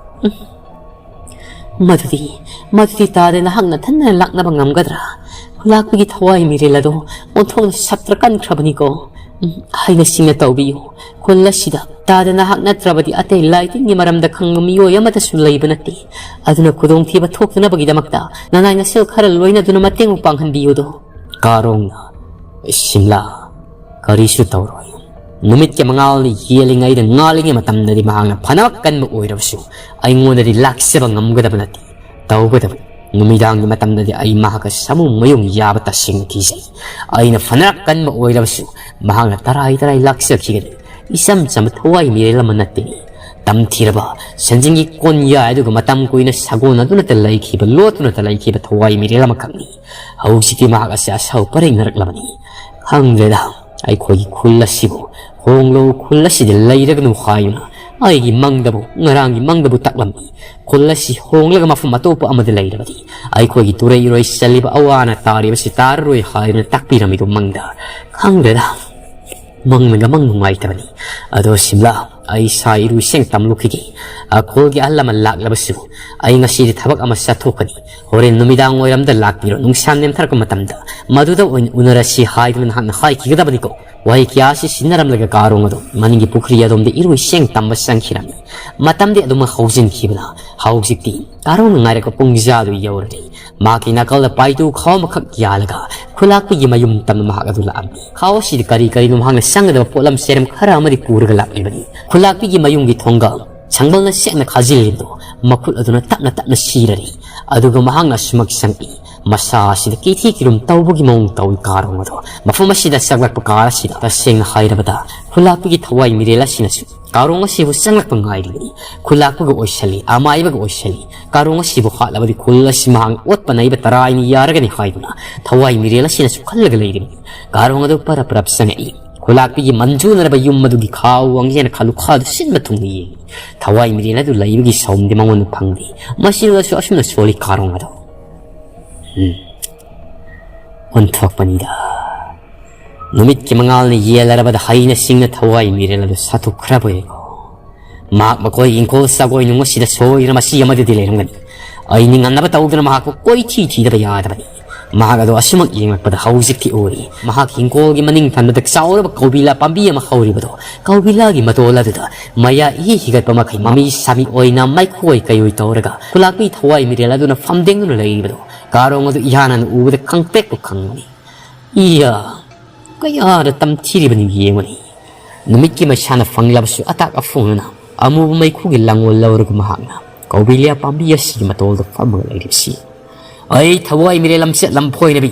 "ꯎꯝ, ꯃꯗꯨꯗꯤ, ꯃꯗꯨꯗꯤ ꯇꯥꯗꯦ, ꯅꯍꯥꯛ ꯅꯊꯟꯗꯅ ꯂꯥꯛꯅꯕ ꯉꯝꯒꯗ꯭ꯔꯥ? ꯈꯨꯂꯥꯛꯄꯤꯒꯤ ꯊꯋꯥꯏ ꯃꯤꯔꯦꯜ ꯑꯗꯣ ꯑꯣꯟꯊꯣꯛꯅ ꯁꯛꯇ꯭ꯔ ꯀꯟꯈ꯭ꯔꯕꯅꯤꯀꯣ꯫ ꯎꯝ, ꯍꯩꯅ ꯁꯤꯡꯅ ꯇꯧꯕꯤꯌꯨ꯫ ꯈꯨꯜ ꯑꯁꯤꯗ ꯇꯥꯗ ꯅꯍꯥꯛ ꯅꯠꯇ꯭ꯔꯕꯗꯤ ꯑꯇꯩ ꯂꯥꯏ ꯇꯤꯟꯒꯤ ꯃꯔꯝꯗ ꯈꯪꯕ ꯃꯤꯑꯣꯏ ꯑꯃꯠꯇꯁꯨ ꯂꯩꯕ ꯅꯠꯇꯦ꯫ ꯑꯗꯨꯅ ꯈꯨꯗꯣꯡꯊꯤꯕ ꯊꯣꯛꯇꯅꯕꯒꯤꯗꯃꯛꯇ ꯅꯅꯥꯏ ꯅꯁꯦꯜ ꯈꯔ ꯂꯣꯏꯅꯗꯨꯅ ꯃꯇꯦꯡ ꯄꯥꯡꯍꯟꯕꯤꯌꯨꯗꯣ꯫ ꯀꯥꯔꯣꯡꯅ, "ꯁꯤꯝꯂꯥ, ꯀꯔꯤꯁꯨ ꯇꯧꯔꯣꯏ꯫ ꯅꯨꯃꯤꯠꯀꯤ ꯃꯉꯥꯜꯅ ꯌꯦꯜꯂꯤꯉꯩꯗ ꯉꯥꯜꯂꯤꯉꯩ ꯃꯇꯝꯗꯗꯤ ꯃꯍꯥꯛꯅ ꯐꯅ ꯀꯟꯕ ꯑꯣꯏꯔꯕꯁꯨ ꯑꯩꯉꯣꯟꯗꯗꯤ ꯂꯥꯛꯆꯕ ꯉꯝꯒꯗꯕ ꯅꯠꯇꯦ, ꯇꯧꯒꯗꯕꯅꯤ꯫ ꯅꯨꯃꯤꯗꯥꯡꯒꯤ ꯃꯇꯝꯗꯗꯤ ꯑꯩ ꯃꯍꯥꯛꯀ ꯁꯥꯃꯨ ꯃꯌꯨꯡ ꯌꯥꯕ ꯇꯁꯦꯡꯅ ꯀꯤꯖꯩ꯫ ꯑꯩꯅ ꯐꯅ ꯀꯟꯕ ꯑꯣꯏꯔꯕꯁꯨ ꯃꯍꯥꯛꯅ ꯇꯔꯥꯏ ꯇꯔꯥꯏ ꯂꯥꯛꯆꯈꯤꯒꯅꯤ꯫ ꯏꯆꯝ ꯆꯝꯕ ꯊꯋꯥꯏ ꯃꯤꯔꯦꯜ ꯑꯃ ꯅꯠꯇꯦ꯫ ꯇꯝꯊꯤꯔꯕ ꯁꯟꯖꯤꯟꯒꯤ ꯀꯣꯟꯌꯥꯏ ꯑꯗꯨꯒ ꯃꯇꯝ ꯀꯨꯏꯅ ꯁꯥꯒꯣꯟꯅꯗꯨꯅꯇ ꯂꯩꯈꯤꯕ, ꯂꯣꯠꯇꯨꯅꯇ ꯂꯩꯈꯤꯕ ꯊꯋꯥꯏ ꯃꯤꯔꯦꯜ ꯑꯃꯈꯛꯅꯤ꯫ ꯍꯧꯖꯤꯛꯇꯤ ꯃꯍꯥꯛ ꯑꯁꯤ ꯑꯁꯥꯎ ꯄꯔꯦꯡꯅꯔꯛꯂꯕꯅꯤ꯫ ꯈꯪꯗ꯭ꯔꯦꯗ, ꯑꯩꯈꯣꯏꯒꯤ ꯈꯨꯜ ꯑꯁꯤꯕꯨ ꯍꯣꯡꯂꯣ, ꯈꯨꯜ ꯑꯁꯤꯗ ꯂꯩꯔꯒꯅꯨ ꯍꯥꯏꯗꯨꯅ ꯑꯩꯒꯤ ꯃꯪꯗꯕꯨ, ꯉꯔꯥꯡꯒꯤ ꯃꯪꯗꯕꯨ ꯇꯥꯛꯂꯝꯃꯤ꯫ ꯈꯨꯜ ꯑꯁꯤ ꯍꯣꯡꯂꯒ ꯃꯐꯝ ꯑꯇꯣꯞꯄ ꯑꯃꯗ ꯂꯩꯔꯕꯗꯤ ꯑꯩꯈꯣꯏꯒꯤ ꯇꯨꯔꯩ ꯏꯔꯣꯏ ꯆꯜꯂꯤꯕ ꯑꯋꯥ ꯑꯅꯥ ꯇꯥꯔꯤꯕꯁꯤ ꯇꯥꯔꯔꯣꯏ ꯍꯥꯏꯗꯨꯅ ꯇꯥꯛꯄꯤꯔꯝꯃꯤꯗꯨ ꯃꯪꯗ꯫ ꯈꯪꯗ꯭ꯔꯦꯗ, ꯃꯪꯅꯒ ꯃꯪ ꯅꯨꯡꯉꯥꯏꯇꯕꯅꯤ꯫ ꯑꯗꯣ ꯁꯤꯝꯂꯥ, ꯑꯩ ꯏꯁꯥ ꯏꯔꯨ ꯏꯁꯤꯡ ꯇꯝꯂꯨꯈꯤꯒꯦ꯫ ꯈꯨꯜꯒꯤ ꯑꯍꯜ ꯑꯃ ꯂꯥꯛꯂꯕꯁꯨ ꯑꯩ ꯉꯁꯤꯗꯤ ꯊꯕꯛ ꯑꯃ ꯆꯠꯊꯣꯛꯀꯅꯤ꯫ ꯍꯣꯔꯦꯟ ꯅꯨꯃꯤꯗꯥꯡ ꯋꯥꯏꯔꯝꯗ ꯂꯥꯛꯄꯤꯔꯣ, ꯅꯨꯡꯁꯥ ꯅꯦꯝꯊꯔꯛꯄ ꯃꯇꯝꯗ ꯃꯗꯨꯗ ꯑꯣꯏꯅ ꯎꯅꯔꯁꯤ ꯍꯥꯏꯗꯨꯅ ꯅꯍꯥꯛꯅ ꯍꯥꯏꯈꯤꯒꯗꯕꯅꯤꯀꯣ꯫ ꯋꯥꯍꯩ ꯀꯌꯥ ꯑꯁꯤ ꯁꯤꯟꯅꯔꯝꯂꯒ ꯀꯥꯔꯣꯡ ꯑꯗꯨ ꯃꯅꯤꯡꯒꯤ ꯄꯨꯈ꯭ꯔꯤ ꯑꯗꯣꯝꯗ ꯏꯔꯨ ꯏꯁꯤꯡ ꯇꯝꯕ ꯆꯪꯈꯤꯔꯝꯃꯤ꯫ ꯃꯇꯝꯗꯤ ꯑꯗꯨꯃꯛ ꯍꯧꯖꯤꯟꯈꯤꯕꯅ ꯍꯧꯖꯤꯛꯇꯤ ꯀꯥꯔꯣꯡꯅ ꯉꯥꯏꯔꯛꯄ ꯄꯨꯡꯖꯥꯗꯨ ꯌꯧꯔꯔꯦ꯫ ꯃꯍꯥꯛꯀꯤ ꯅꯥꯀꯜꯗ ꯄꯥꯏꯇꯨ ꯈꯥꯎ ꯑꯃꯈꯛ ꯌꯥꯜꯂꯒ ꯈꯨꯂꯥꯛꯄꯤꯒꯤ ꯃꯌꯨꯝ ꯇꯝꯅ ꯃꯍꯥꯛ ꯑꯗꯨ ꯂꯥꯛꯑꯝꯃꯤ꯫ ꯈꯥꯎ ꯑꯁꯤꯗ ꯀꯔꯤ ꯀꯔꯤꯅꯣ ꯃꯍꯥꯛꯅ ꯆꯪꯒꯗꯕ ꯄꯣꯠꯂꯝ ꯆꯦꯔꯝ ꯈꯔ ꯑꯃꯗꯤ ꯄꯨꯔꯒ ꯂꯥꯛꯂꯤꯕꯅꯤ꯫ ꯈꯨꯂꯥꯛꯄꯤꯒꯤ ꯃꯌꯨꯝꯒꯤ ꯊꯣꯡꯒꯜ ꯁꯪꯕꯜꯅ ꯁꯦꯡꯅ ꯈꯥꯖꯤꯜꯂꯤꯕꯗꯨ ꯃꯈꯨꯠ ꯑꯗꯨꯅ ꯇꯞꯅ ꯇꯞꯅ ꯁꯤꯔꯔꯤ꯫ ꯑꯗꯨꯒ ꯃꯍꯥꯛꯅ ꯑꯁꯨꯃꯛ ꯆꯪꯏ꯫ ꯃꯁꯥ ꯑꯁꯤꯗ ꯀꯤꯊꯤ ꯀꯤꯔꯨꯝ ꯇꯧꯕꯒꯤ ꯃꯑꯣꯡ ꯇꯧꯏ ꯀꯥꯔꯣꯡ ꯑꯗꯣ꯫ ꯃꯐꯝ ꯑꯁꯤꯗ ꯆꯪꯂꯛꯄ ꯀꯥꯔ ꯑꯁꯤꯗ, ꯇꯁꯦꯡꯅ ꯍꯥꯏꯔꯕꯗ, ꯈꯨꯂꯥꯛꯄꯤꯒꯤ ꯊꯋꯥꯏ ꯃꯤꯔꯦꯜ ꯑꯁꯤꯅꯁꯨ ꯀꯥꯔꯣꯡ ꯑꯁꯤꯕꯨ ꯆꯪꯂꯛꯄ ꯉꯥꯏꯔꯤꯕꯅꯤ꯫ ꯈꯨꯂꯥꯛꯄꯒ ꯑꯣꯏꯁꯜꯂꯤ, ꯑꯃꯥꯏꯕꯒ ꯑꯣꯏꯁꯜꯂꯤ꯫ ꯀꯥꯔꯣꯡ ꯑꯁꯤꯕꯨ ꯍꯥꯠꯂꯕꯗꯤ ꯈꯨꯜ ꯑꯁꯤ ꯃꯍꯥꯛ ꯑꯣꯠꯄ ꯅꯩꯕ ꯇꯔꯥꯏꯅ ꯌꯥꯔꯒꯅꯤ ꯍꯥꯏꯗꯨꯅ ꯊꯋꯥꯏ ꯃꯤꯔꯦꯜ ꯑꯁꯤꯅꯁꯨ ꯈꯜꯂꯒ ꯂꯩꯔꯤꯕꯅꯤ꯫ ꯀꯥꯔꯣꯡ ꯑꯗꯨ ꯄꯔꯞ ꯄꯔꯞ ꯆꯪꯉꯛꯏ꯫ ꯈꯨꯂꯥꯛꯄꯤꯒꯤ ꯃꯟꯖꯨꯅꯔꯕ ꯌꯨꯝ ꯑꯗꯨꯒꯤ ꯈꯥꯎ ꯋꯥꯡꯖꯦꯟ ꯈꯥꯂꯨꯈꯥꯗꯨ ꯁꯤꯟꯕ ꯊꯨꯡꯅ ꯌꯦꯡꯏ꯫ ꯊꯋꯥꯏ ꯃꯤꯔꯦꯜ ꯑꯗꯨ ꯂꯩꯕꯒꯤ ꯁꯥꯎꯝꯗꯤ ꯃꯉꯣꯟꯗ ꯐꯪꯗꯦ꯫ ꯃꯁꯤꯗꯁꯨ ꯑꯁꯨꯝꯅ ꯁꯣꯜꯂꯤ ꯀꯥꯔꯣꯡ ꯑꯗꯣ꯫ ꯎꯝ꯫ ꯑꯣꯟꯊꯣꯛꯄꯅꯤꯗ꯫ ꯅꯨꯃꯤꯠꯀꯤ ꯃꯉꯥꯜꯅ ꯌꯦꯜꯂꯔꯕꯗ ꯍꯩꯅ ꯁꯤꯡꯅ ꯊꯋꯥꯏ ꯃꯤꯔꯦꯜ ꯑꯗꯨ ꯁꯥꯊꯨꯈ꯭ꯔꯕ ꯌꯦꯡꯉꯣ꯫ ꯃꯍꯥꯛ ꯃꯈꯣꯏ ꯏꯪꯈꯣꯜ ꯆꯥꯒꯣꯏ ꯅꯨꯡ ꯑꯁꯤꯗ ꯁꯣꯏꯗꯅ ꯃꯁꯤ ꯑꯃꯗꯗꯤ ꯂꯩꯔꯝꯒꯅꯤ꯫ ꯑꯩ ꯅꯤꯡꯍꯟꯅꯕ ꯇꯧꯗꯅ ꯃꯍꯥꯛꯄꯨ ꯀꯣꯏꯊꯤ ꯊꯤꯗꯕ ꯌꯥꯗꯕꯅꯤ꯫ ꯃꯍꯥꯛ ꯑꯗꯨ ꯑꯁꯨꯃꯛ ꯌꯦꯡꯂꯛꯄꯗ ꯍꯧꯖꯤꯛꯇꯤ ꯎꯔꯤ꯫ ꯃꯍꯥꯛ ꯍꯤꯡꯒꯣꯜꯒꯤ ꯃꯅꯤꯡ ꯊꯪꯕꯗ ꯆꯥꯎꯔꯕ ꯀꯧꯕꯤꯂꯥ ꯄꯥꯝꯕꯤ ꯑꯃ ꯍꯧꯔꯤꯕꯗꯣ, ꯀꯧꯕꯤꯂꯥꯒꯤ ꯃꯇꯣꯜ ꯑꯗꯨꯗ ꯃꯌꯥ ꯏꯍꯤ ꯍꯤꯒꯠꯄ ꯃꯈꯩ ꯃꯃꯤ ꯁꯥꯃꯤ ꯑꯣꯏꯅ ꯃꯩꯈꯣꯏ ꯀꯩꯑꯣꯏ ꯇꯧꯔꯒ ꯈꯨꯂꯥꯛꯄꯤ ꯊꯋꯥꯏ ꯃꯤꯔꯦꯜ ꯑꯗꯨꯅ ꯐꯝꯗꯦꯡꯗꯨꯅ ꯂꯩꯔꯤꯕꯗꯣ ꯀꯥꯔꯣꯡ ꯑꯗꯨ ꯏꯍꯥꯟ ꯍꯥꯟꯅ ꯎꯕꯗ ꯈꯪꯄ꯭ꯔꯦꯛꯄꯨ ꯈꯪꯕꯅꯤ꯫ ꯏꯌꯥ! ꯀꯌꯥꯗ ꯇꯝꯊꯤꯔꯤꯕꯅꯤ ꯌꯦꯡꯉꯨꯅꯤ꯫ ꯅꯨꯃꯤꯠꯀꯤ ꯃꯩꯁꯥꯅ ꯐꯪꯂꯕꯁꯨ ꯑꯇꯥꯛ ꯑꯐꯣꯡꯗꯨꯅ ꯑꯃꯨꯕ ꯃꯩꯈꯨꯒꯤ ꯂꯥꯡꯑꯣꯜ ꯂꯧꯔꯒ ꯃꯍꯥꯛꯅ ꯀꯧꯕꯤꯂꯤꯌꯥ ꯄꯥꯝꯕꯤ ꯑꯁꯤꯒꯤ ꯃꯇꯣꯜꯗ ꯐꯝꯃꯒ ꯂꯩꯔꯤꯕꯁꯤ꯫ ꯑꯩ ꯊꯋꯥꯏ ꯃꯤꯔꯦꯜ ꯂꯝꯆꯠ ꯂꯝꯐꯣꯏꯅꯕꯤ,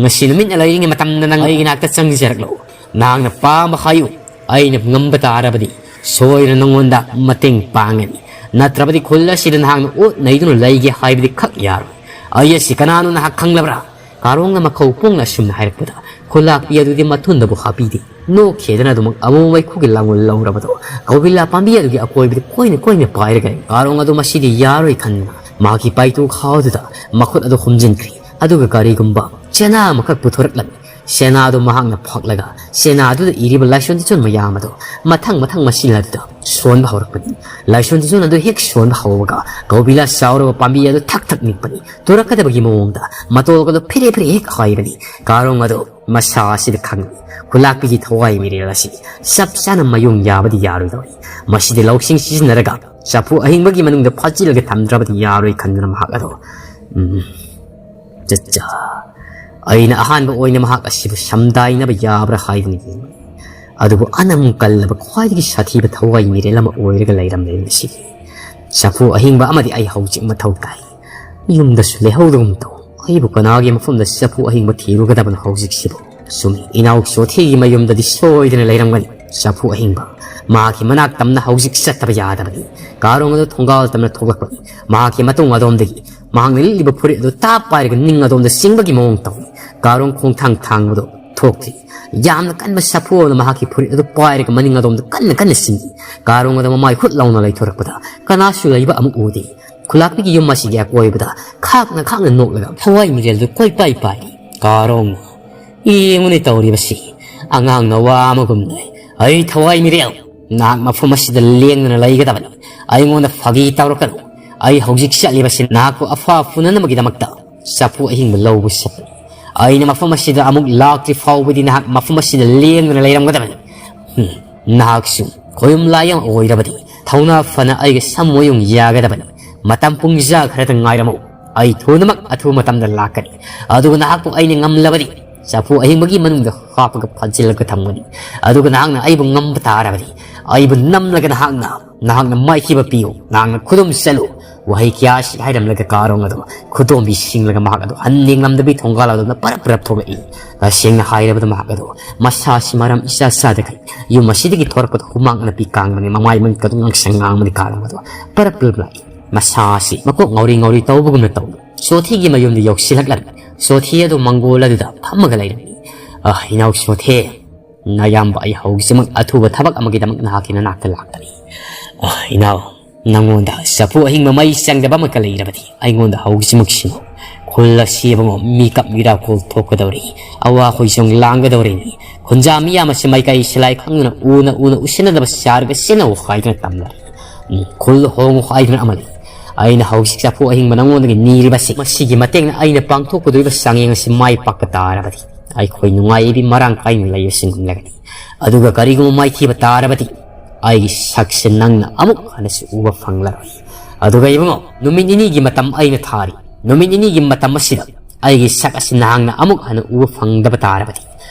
ꯉꯁꯤ ꯅꯨꯃꯤꯠꯅ ꯂꯩꯔꯤꯉꯩ ꯃꯇꯝꯗ ꯅꯪ ꯑꯩꯒꯤ ꯅꯥꯛꯇ ꯆꯪꯖꯔꯛꯂꯣ꯫ ꯅꯍꯥꯛꯅ ꯄꯥꯝꯕ ꯍꯥꯏꯌꯨ, ꯑꯩꯅ ꯉꯝꯕ ꯇꯥꯔꯕꯗꯤ ꯁꯣꯏꯗꯅ ꯅꯉꯣꯟꯗ ꯃꯇꯦꯡ ꯄꯥꯡꯒꯅꯤ꯫ ꯅꯠꯇ꯭ꯔꯕꯗꯤ ꯈꯨꯜ ꯑꯁꯤꯗ ꯅꯍꯥꯛꯅ ꯑꯣꯠ ꯅꯩꯗꯨꯅ ꯂꯩꯒꯦ ꯍꯥꯏꯕꯗꯤ ꯈꯛ ꯌꯥꯔꯣꯏ꯫ ꯑꯩ ꯑꯁꯤ ꯀꯅꯥꯅꯣ ꯅꯍꯥꯛ ꯈꯪꯂꯕ꯭ꯔꯥ? ꯀꯥꯔꯣꯡꯅ ꯃꯈꯧ ꯄꯣꯡꯅ ꯑꯁꯨꯝꯅ ꯍꯥꯏꯔꯛꯄꯗ ꯈꯨꯂꯥꯛꯄꯤ ꯑꯗꯨꯗꯤ ꯃꯊꯨꯟꯗꯕꯨ ꯍꯥꯞꯄꯤꯗꯦ꯫ ꯅꯣꯛꯈꯤꯗꯅ ꯑꯗꯨꯃꯛ ꯑꯃꯨꯛ ꯃꯩꯈꯨꯒꯤ ꯂꯥꯡꯒꯣꯜ ꯂꯧꯔꯕꯗꯣ ꯀꯧꯕꯤꯂꯥ ꯄꯥꯝꯕꯤ ꯑꯗꯨꯒꯤ ꯑꯀꯣꯏꯕꯗ ꯀꯣꯏꯅ ꯀꯣꯏꯅ ꯄꯥꯏꯔꯒ ꯂꯩ꯫ ꯀꯥꯔꯣꯡ ꯑꯗꯨ ꯃꯁꯤꯗꯤ ꯌꯥꯔꯣꯏ ꯈꯟꯗꯨꯅ ꯃꯍꯥꯛꯀꯤ ꯄꯥꯏꯇꯨ ꯈꯥꯎꯗꯨꯗ ꯃꯈꯨꯠ ꯑꯗꯨ ꯍꯨꯝꯖꯤꯟꯈ꯭ꯔꯦ꯫ ꯑꯗꯨꯒ ꯀꯔꯤꯒꯨꯝꯕ ꯆꯦꯅꯥ ꯑꯃꯈꯛ ꯄꯨꯊꯣꯔꯛꯂꯝꯃꯤ꯫ ꯆꯦꯅꯥ ꯑꯗꯨ ꯃꯍꯥꯛꯅ ꯐꯥꯛꯂꯒ ꯆꯦꯅꯥ ꯑꯗꯨꯗ ꯏꯔꯤꯕ ꯂꯥꯏꯁꯣꯟ ꯇꯤꯁꯣꯟ ꯃꯌꯥꯝ ꯑꯗꯨ ꯃꯊꯪ ꯃꯊꯪ ꯃꯁꯤꯅ ꯑꯗꯨꯗ ꯁꯣꯟꯕ ꯍꯧꯔꯛꯄꯅꯤ꯫ ꯂꯥꯏꯁꯣꯟ ꯇꯤꯁꯣꯟ ꯑꯗꯨ ꯍꯦꯛ ꯁꯣꯟꯕ ꯍꯧꯕꯒ ꯀꯧꯕꯤꯂꯥ ꯆꯥꯎꯔꯕ ꯄꯥꯝꯕꯤ ꯑꯗꯨ ꯊꯛ ꯊꯛ ꯅꯤꯛꯄꯅꯤ꯫ ꯇꯨꯔꯛꯀꯗꯕꯒꯤ ꯃꯑꯣꯡꯗ ꯃꯇꯣꯜ ꯑꯗꯨ ꯐꯤꯔꯦ ꯐꯤꯔꯦ ꯍꯦꯛ ꯍꯥꯏꯕꯅꯤ꯫ ꯀꯥꯔꯣꯡ ꯑꯗꯨ ꯃꯁꯥ ꯑꯁꯤꯗ ꯈꯪꯏ꯫ ꯈꯨꯂꯥꯛꯄꯤꯒꯤ ꯊꯋꯥꯏ ꯃꯤꯔꯦꯜ ꯑꯁꯤ ꯆꯞ ꯆꯥꯅ ꯃꯌꯣꯡ ꯌꯥꯕꯗꯤ ꯌꯥꯔꯣꯏꯗꯧꯔꯤ꯫ ꯃꯁꯤꯗꯤ ꯂꯧꯁꯤꯡ ꯁꯤꯖꯤꯟꯅꯔꯒ ꯆꯐꯨ ꯑꯍꯤꯡꯕꯒꯤ ꯃꯅꯨꯡꯗ ꯐꯥꯖꯤꯜꯂꯒ ꯊꯝꯗ꯭ꯔꯕꯗꯤ ꯌꯥꯔꯣꯏ ꯈꯟꯗꯨꯅ ꯃꯍꯥꯛ ꯑꯗꯣ, ꯎꯝ, ꯆꯠꯆꯥ꯫ ꯑꯩꯅ ꯑꯍꯥꯟꯕ ꯑꯣꯏꯅ ꯃꯍꯥꯛ ꯑꯁꯤꯕꯨ ꯁꯝꯗꯥꯏꯅꯕ ꯌꯥꯕ꯭ꯔꯥ ꯍꯥꯏꯗꯨꯅ ꯌꯦꯡꯕꯅꯤ꯫ ꯑꯗꯨꯕꯨ ꯑꯅꯝ ꯀꯜꯂꯕ ꯈ꯭ꯋꯥꯏꯗꯒꯤ ꯁꯥꯊꯤꯕ ꯊꯋꯥꯏ ꯃꯤꯔꯦꯜ ꯑꯃ ꯑꯣꯏꯔꯒ ꯂꯩꯔꯝꯂꯦ ꯃꯁꯤꯗꯤ꯫ ꯆꯐꯨ ꯑꯍꯤꯡꯕ ꯑꯃꯗꯤ ꯑꯩ ꯍꯧꯖꯤꯛ ꯃꯊꯧ ꯇꯥꯏ꯫ ꯌꯨꯝꯗꯁꯨ ꯂꯩꯍꯧꯗꯒꯨꯝ ꯇꯧ꯫ ꯑꯩꯕꯨ ꯀꯅꯥꯒꯤ ꯃꯐꯝꯗ ꯆꯐꯨ ꯑꯍꯤꯡꯕ ꯊꯤꯔꯨꯒꯗꯕꯅꯣ ꯍꯧꯖꯤꯛꯁꯤꯕꯨ? ꯆꯨꯝꯃꯤ, ꯏꯅꯥꯎ ꯆꯣꯊꯦꯒꯤ ꯃꯌꯨꯝꯗꯗꯤ ꯁꯣꯏꯗꯅ ꯂꯩꯔꯝꯒꯅꯤ ꯆꯐꯨ ꯑꯍꯤꯡꯕ꯫ ꯃꯍꯥꯛꯀꯤ ꯃꯅꯥꯛ ꯇꯝꯅ ꯍꯧꯖꯤꯛ ꯆꯠꯇꯕ ꯌꯥꯗꯕꯅꯤ꯫ ꯀꯥꯔꯣꯡ ꯑꯗꯨ ꯊꯣꯡꯒꯥꯜ ꯇꯝꯅ ꯊꯣꯛꯂꯛꯄꯅꯤ꯫ ꯃꯍꯥꯛꯀꯤ ꯃꯇꯨꯡ ꯑꯗꯣꯝꯗꯒꯤ ꯃꯍꯥꯛꯅ ꯂꯤꯠꯂꯤꯕ ꯐꯨꯔꯤꯠ ꯑꯗꯨ ꯇꯥꯞ ꯄꯥꯏꯔꯒ ꯅꯤꯡ ꯑꯗꯣꯝꯗ ꯆꯤꯡꯕꯒꯤ ꯃꯑꯣꯡ ꯇꯧꯏ꯫ ꯀꯥꯔꯣꯡ ꯈꯣꯡꯊꯥꯡ ꯊꯥꯡꯕꯗꯨ ꯊꯣꯛꯈꯤ꯫ ꯌꯥꯝꯅ ꯀꯟꯕ ꯁꯥꯐꯨ ꯑꯃꯅ ꯃꯍꯥꯛꯀꯤ ꯐꯨꯔꯤꯠ ꯑꯗꯨ ꯄꯥꯏꯔꯒ ꯃꯅꯤꯡ ꯑꯗꯣꯝꯗ ꯀꯟꯅ ꯀꯟꯅ ꯆꯤꯡꯏ꯫ ꯀꯥꯔꯣꯡ ꯑꯗꯨ ꯃꯃꯥꯏ ꯍꯨꯠ ꯂꯥꯎꯅ ꯂꯩꯊꯣꯔꯛꯄꯗ ꯀꯅꯥꯁꯨ ꯂꯩꯕ ꯑꯃꯨꯛ ꯎꯗꯦ꯫ ꯈꯨꯂꯥꯛꯄꯤꯒꯤ ꯌꯨꯝ ꯑꯁꯤꯒꯤ ꯑꯀꯣꯏꯕꯗ ꯈꯥꯛꯅ ꯈꯥꯛꯅ ꯅꯣꯛꯂꯒ ꯊꯋꯥꯏ ꯃꯤꯔꯦꯜꯗꯨ ꯀꯣꯏꯄꯥꯏ ꯄꯥꯏꯔꯤ꯫ ꯀꯥꯔꯣꯡꯅ, "ꯌꯦꯡꯉꯨꯅꯦ ꯇꯧꯔꯤꯕꯁꯤ, ꯑꯉꯥꯡ ꯅꯋꯥ ꯑꯃꯒꯨꯝꯅ꯫ ꯑꯩ ꯊꯋꯥꯏ ꯃꯤꯔꯦꯜ, ꯅꯍꯥꯛ ꯃꯐꯝ ꯑꯁꯤꯗ ꯂꯦꯡꯗꯅ ꯂꯩꯒꯗꯕꯅꯤ꯫ ꯑꯩꯉꯣꯟꯗ ꯐꯥꯒꯤ ꯇꯧꯔꯛꯀꯅꯨ꯫ ꯑꯩ ꯍꯧꯖꯤꯛ ꯆꯠꯂꯤꯕꯁꯤ ꯅꯍꯥꯛꯄꯨ ꯑꯐ ꯐꯨꯅꯅꯕꯒꯤꯗꯃꯛꯇ ꯆꯐꯨ ꯑꯍꯤꯡꯕ ꯂꯧꯕ ꯆꯠꯄꯅꯤ꯫ ꯑꯩꯅ ꯃꯐꯝ ꯑꯁꯤꯗ ꯑꯃꯨꯛ ꯂꯥꯛꯇ꯭ꯔꯤ ꯐꯥꯎꯕꯗꯤ ꯅꯍꯥꯛ ꯃꯐꯝ ꯑꯁꯤꯗ ꯂꯦꯡꯗꯅ ꯂꯩꯔꯝꯒꯗꯕꯅꯤ꯫ ꯍꯨꯝ, ꯅꯍꯥꯛꯁꯨ ꯈꯣꯌꯨꯝ ꯂꯥꯏ ꯑꯃ ꯑꯣꯏꯔꯕꯗꯤ ꯊꯧꯅꯥ ꯐꯅ ꯑꯩꯒ ꯁꯝꯃꯣꯌꯨꯡ ꯌꯥꯒꯗꯕꯅꯤ꯫ ꯃꯇꯝ ꯄꯨꯡꯖꯥ ꯈꯔꯗ ꯉꯥꯏꯔꯝꯃꯨ꯫ ꯑꯩ ꯊꯨꯅꯃꯛ ꯑꯊꯨꯕ ꯃꯇꯝꯗ ꯂꯥꯛꯀꯅꯤ꯫ ꯑꯗꯨꯒ ꯅꯍꯥꯛꯄꯨ ꯑꯩꯅ ꯉꯝꯂꯕꯗꯤ ꯆꯐꯨ ꯑꯍꯤꯡꯕꯒꯤ ꯃꯅꯨꯡꯗ ꯍꯥꯞꯄꯒ ꯐꯥꯖꯤꯜꯂꯒ ꯊꯝꯒꯅꯤ꯫ ꯑꯗꯨꯒ ꯅꯍꯥꯛꯅ ꯑꯩꯕꯨ ꯉꯝꯕ ꯇꯥꯔꯕꯗꯤ ꯑꯩꯕꯨ ꯅꯝꯂꯒ ꯅꯍꯥꯛꯅ, ꯅꯍꯥꯛꯅ ꯃꯥꯏꯊꯤꯕ ꯄꯤꯌꯨ, ꯅꯍꯥꯛꯅ ꯈꯨꯗꯨꯝ ꯆꯠꯂꯨ꯫ ꯋꯥꯍꯩ ꯀꯌꯥ ꯑꯁꯤ ꯍꯥꯏꯔꯝꯂꯒ ꯀꯥꯔꯣꯡ ꯑꯗꯨ ꯈꯨꯗꯣꯝꯕꯤ ꯁꯤꯡꯂꯒ ꯃꯍꯥꯛ ꯑꯗꯨ ꯍꯟ ꯌꯦꯡꯂꯝꯗꯕꯤ ꯊꯣꯡꯒꯥꯜ ꯑꯗꯨꯅ ꯄꯔꯞ ꯄꯔꯞ ꯊꯣꯛꯂꯛꯏ꯫ ꯇꯁꯦꯡꯅ ꯍꯥꯏꯔꯕꯗ ꯃꯍꯥꯛ ꯑꯗꯨ ꯃꯁꯥꯁꯤ ꯃꯔꯝ ꯏꯆꯥ ꯆꯥꯗꯈꯩ ꯌꯨꯝ ꯑꯁꯤꯗꯒꯤ ꯊꯣꯔꯛꯄꯗ ꯍꯨꯃꯥꯡ ꯑꯅꯞꯄꯤ ꯀꯥꯡꯕꯅꯤ, ꯃꯃꯥꯏ ꯃꯃꯤꯠꯀ ꯑꯗꯨ ꯉꯥꯡꯁꯪ ꯉꯥꯡꯕꯅꯤ꯫ ꯀꯥꯔꯣꯡ ꯑꯗꯨ ꯄꯔꯞ ꯄꯔꯞ ꯂꯥꯛꯏ꯫ ꯃꯁꯥ ꯑꯁꯤ ꯃꯀꯣꯛ ꯉꯥꯎꯔꯤ ꯉꯥꯎꯔꯤ ꯇꯧꯕꯒꯨꯝꯅ ꯇꯧꯏ꯫ ꯁꯣꯊꯤꯒꯤ ꯃꯌꯨꯝꯗ ꯌꯧꯁꯤꯜꯂꯛꯂꯝꯃꯤ꯫ ꯁꯣꯊꯤ ꯑꯗꯨ ꯃꯪꯒꯣꯜ ꯑꯗꯨꯗ ꯐꯝꯃꯒ ꯂꯩꯔꯝꯃꯤ꯫ "ꯑ, ꯏꯅꯥꯎ ꯁꯣꯊꯦ, ꯅꯌꯥꯝꯕ ꯑꯩ ꯍꯧꯖꯤꯛꯃꯛ ꯑꯊꯨꯕ ꯊꯕꯛ ꯑꯃꯒꯤꯗꯃꯛ ꯅꯍꯥꯛꯀꯤ ꯅꯅꯥꯛꯇ ꯂꯥꯛꯄꯅꯤ꯫ ꯑ, ꯏꯅꯥꯎ, ꯅꯉꯣꯟꯗ ꯆꯐꯨ ꯑꯍꯤꯡꯕ ꯃꯩ ꯆꯪꯗꯕ ꯑꯃꯒ ꯂꯩꯔꯕꯗꯤ ꯑꯩꯉꯣꯟꯗ ꯍꯧꯖꯤꯛꯃꯛ ꯁꯤꯟꯅꯧ꯫ ꯈꯨꯜ ꯑꯁꯤ ꯏꯕꯨꯡꯉꯣ ꯃꯤꯀꯞ ꯃꯤꯔꯥꯀꯣꯜ ꯊꯣꯛꯀꯗꯧꯔꯤ꯫ ꯑꯋꯥ ꯍꯣꯏꯖꯣꯡ ꯂꯥꯡꯒꯗꯧꯔꯤꯅꯤ꯫ ꯈꯨꯟꯖꯥ ꯃꯤꯌꯥꯝ ꯑꯁꯤ ꯃꯥꯏꯀꯩ ꯁꯤꯂꯥꯏ ꯈꯪꯗꯅ ꯎꯅ ꯎꯅ ꯎꯁꯤꯟꯅꯗꯕ ꯆꯥꯔꯒ ꯆꯦꯟꯅꯧ ꯍꯥꯏꯗꯨꯅ ꯇꯝꯅꯔꯤ꯫ ꯎꯝ, ꯈꯨꯜ ꯍꯣꯡꯉꯨ ꯍꯥꯏꯗꯨꯅ ꯑꯃ ꯂꯩ꯫ ꯑꯩꯅ ꯍꯧꯖꯤꯛ ꯆꯐꯨ ꯑꯍꯤꯡꯕ ꯅꯉꯣꯟꯗꯒꯤ ꯅꯤꯔꯤꯕꯁꯤ, ꯃꯁꯤꯒꯤ ꯃꯇꯦꯡꯅ ꯑꯩꯅ ꯄꯥꯡꯊꯣꯛꯀꯗꯧꯔꯤꯕ ꯆꯥꯡꯌꯦꯡ ꯑꯁꯤ ꯃꯥꯏ ꯄꯥꯛꯄ ꯇꯥꯔꯕꯗꯤ ꯑꯩꯈꯣꯏ ꯅꯨꯡꯉꯥꯏꯕꯤ ꯃꯔꯥꯡ ꯀꯥꯏꯅ ꯂꯩꯕꯁꯤ ꯉꯝꯂꯒꯅꯤ꯫ ꯑꯗꯨꯒ ꯀꯔꯤꯒꯨꯝꯕ ꯃꯥꯏꯊꯤꯕ ꯇꯥꯔꯕꯗꯤ ꯑꯩꯒꯤ ꯁꯛꯁꯦ ꯅꯪꯅ ꯑꯃꯨꯛ ꯍꯟꯅꯁꯨ ꯎꯕ ꯐꯪꯂꯔꯣꯏ꯫ ꯑꯗꯨꯒ ꯏꯕꯨꯡꯉꯣ, ꯅꯨꯃꯤꯠ ꯅꯤꯅꯤꯒꯤ ꯃꯇꯝ ꯑꯩꯅ ꯊꯥꯔꯤ꯫ ꯅꯨꯃꯤꯠ ꯅꯤꯅꯤꯒꯤ ꯃꯇꯝ ꯑꯁꯤꯗ ꯑꯩꯒꯤ ꯁꯛ ꯑꯁꯤ ꯅꯍꯥꯛꯅ ꯑꯃꯨꯛ ꯍꯟꯅ ꯎꯕ ꯐꯪꯗꯕ ꯇꯥꯔꯕꯗꯤ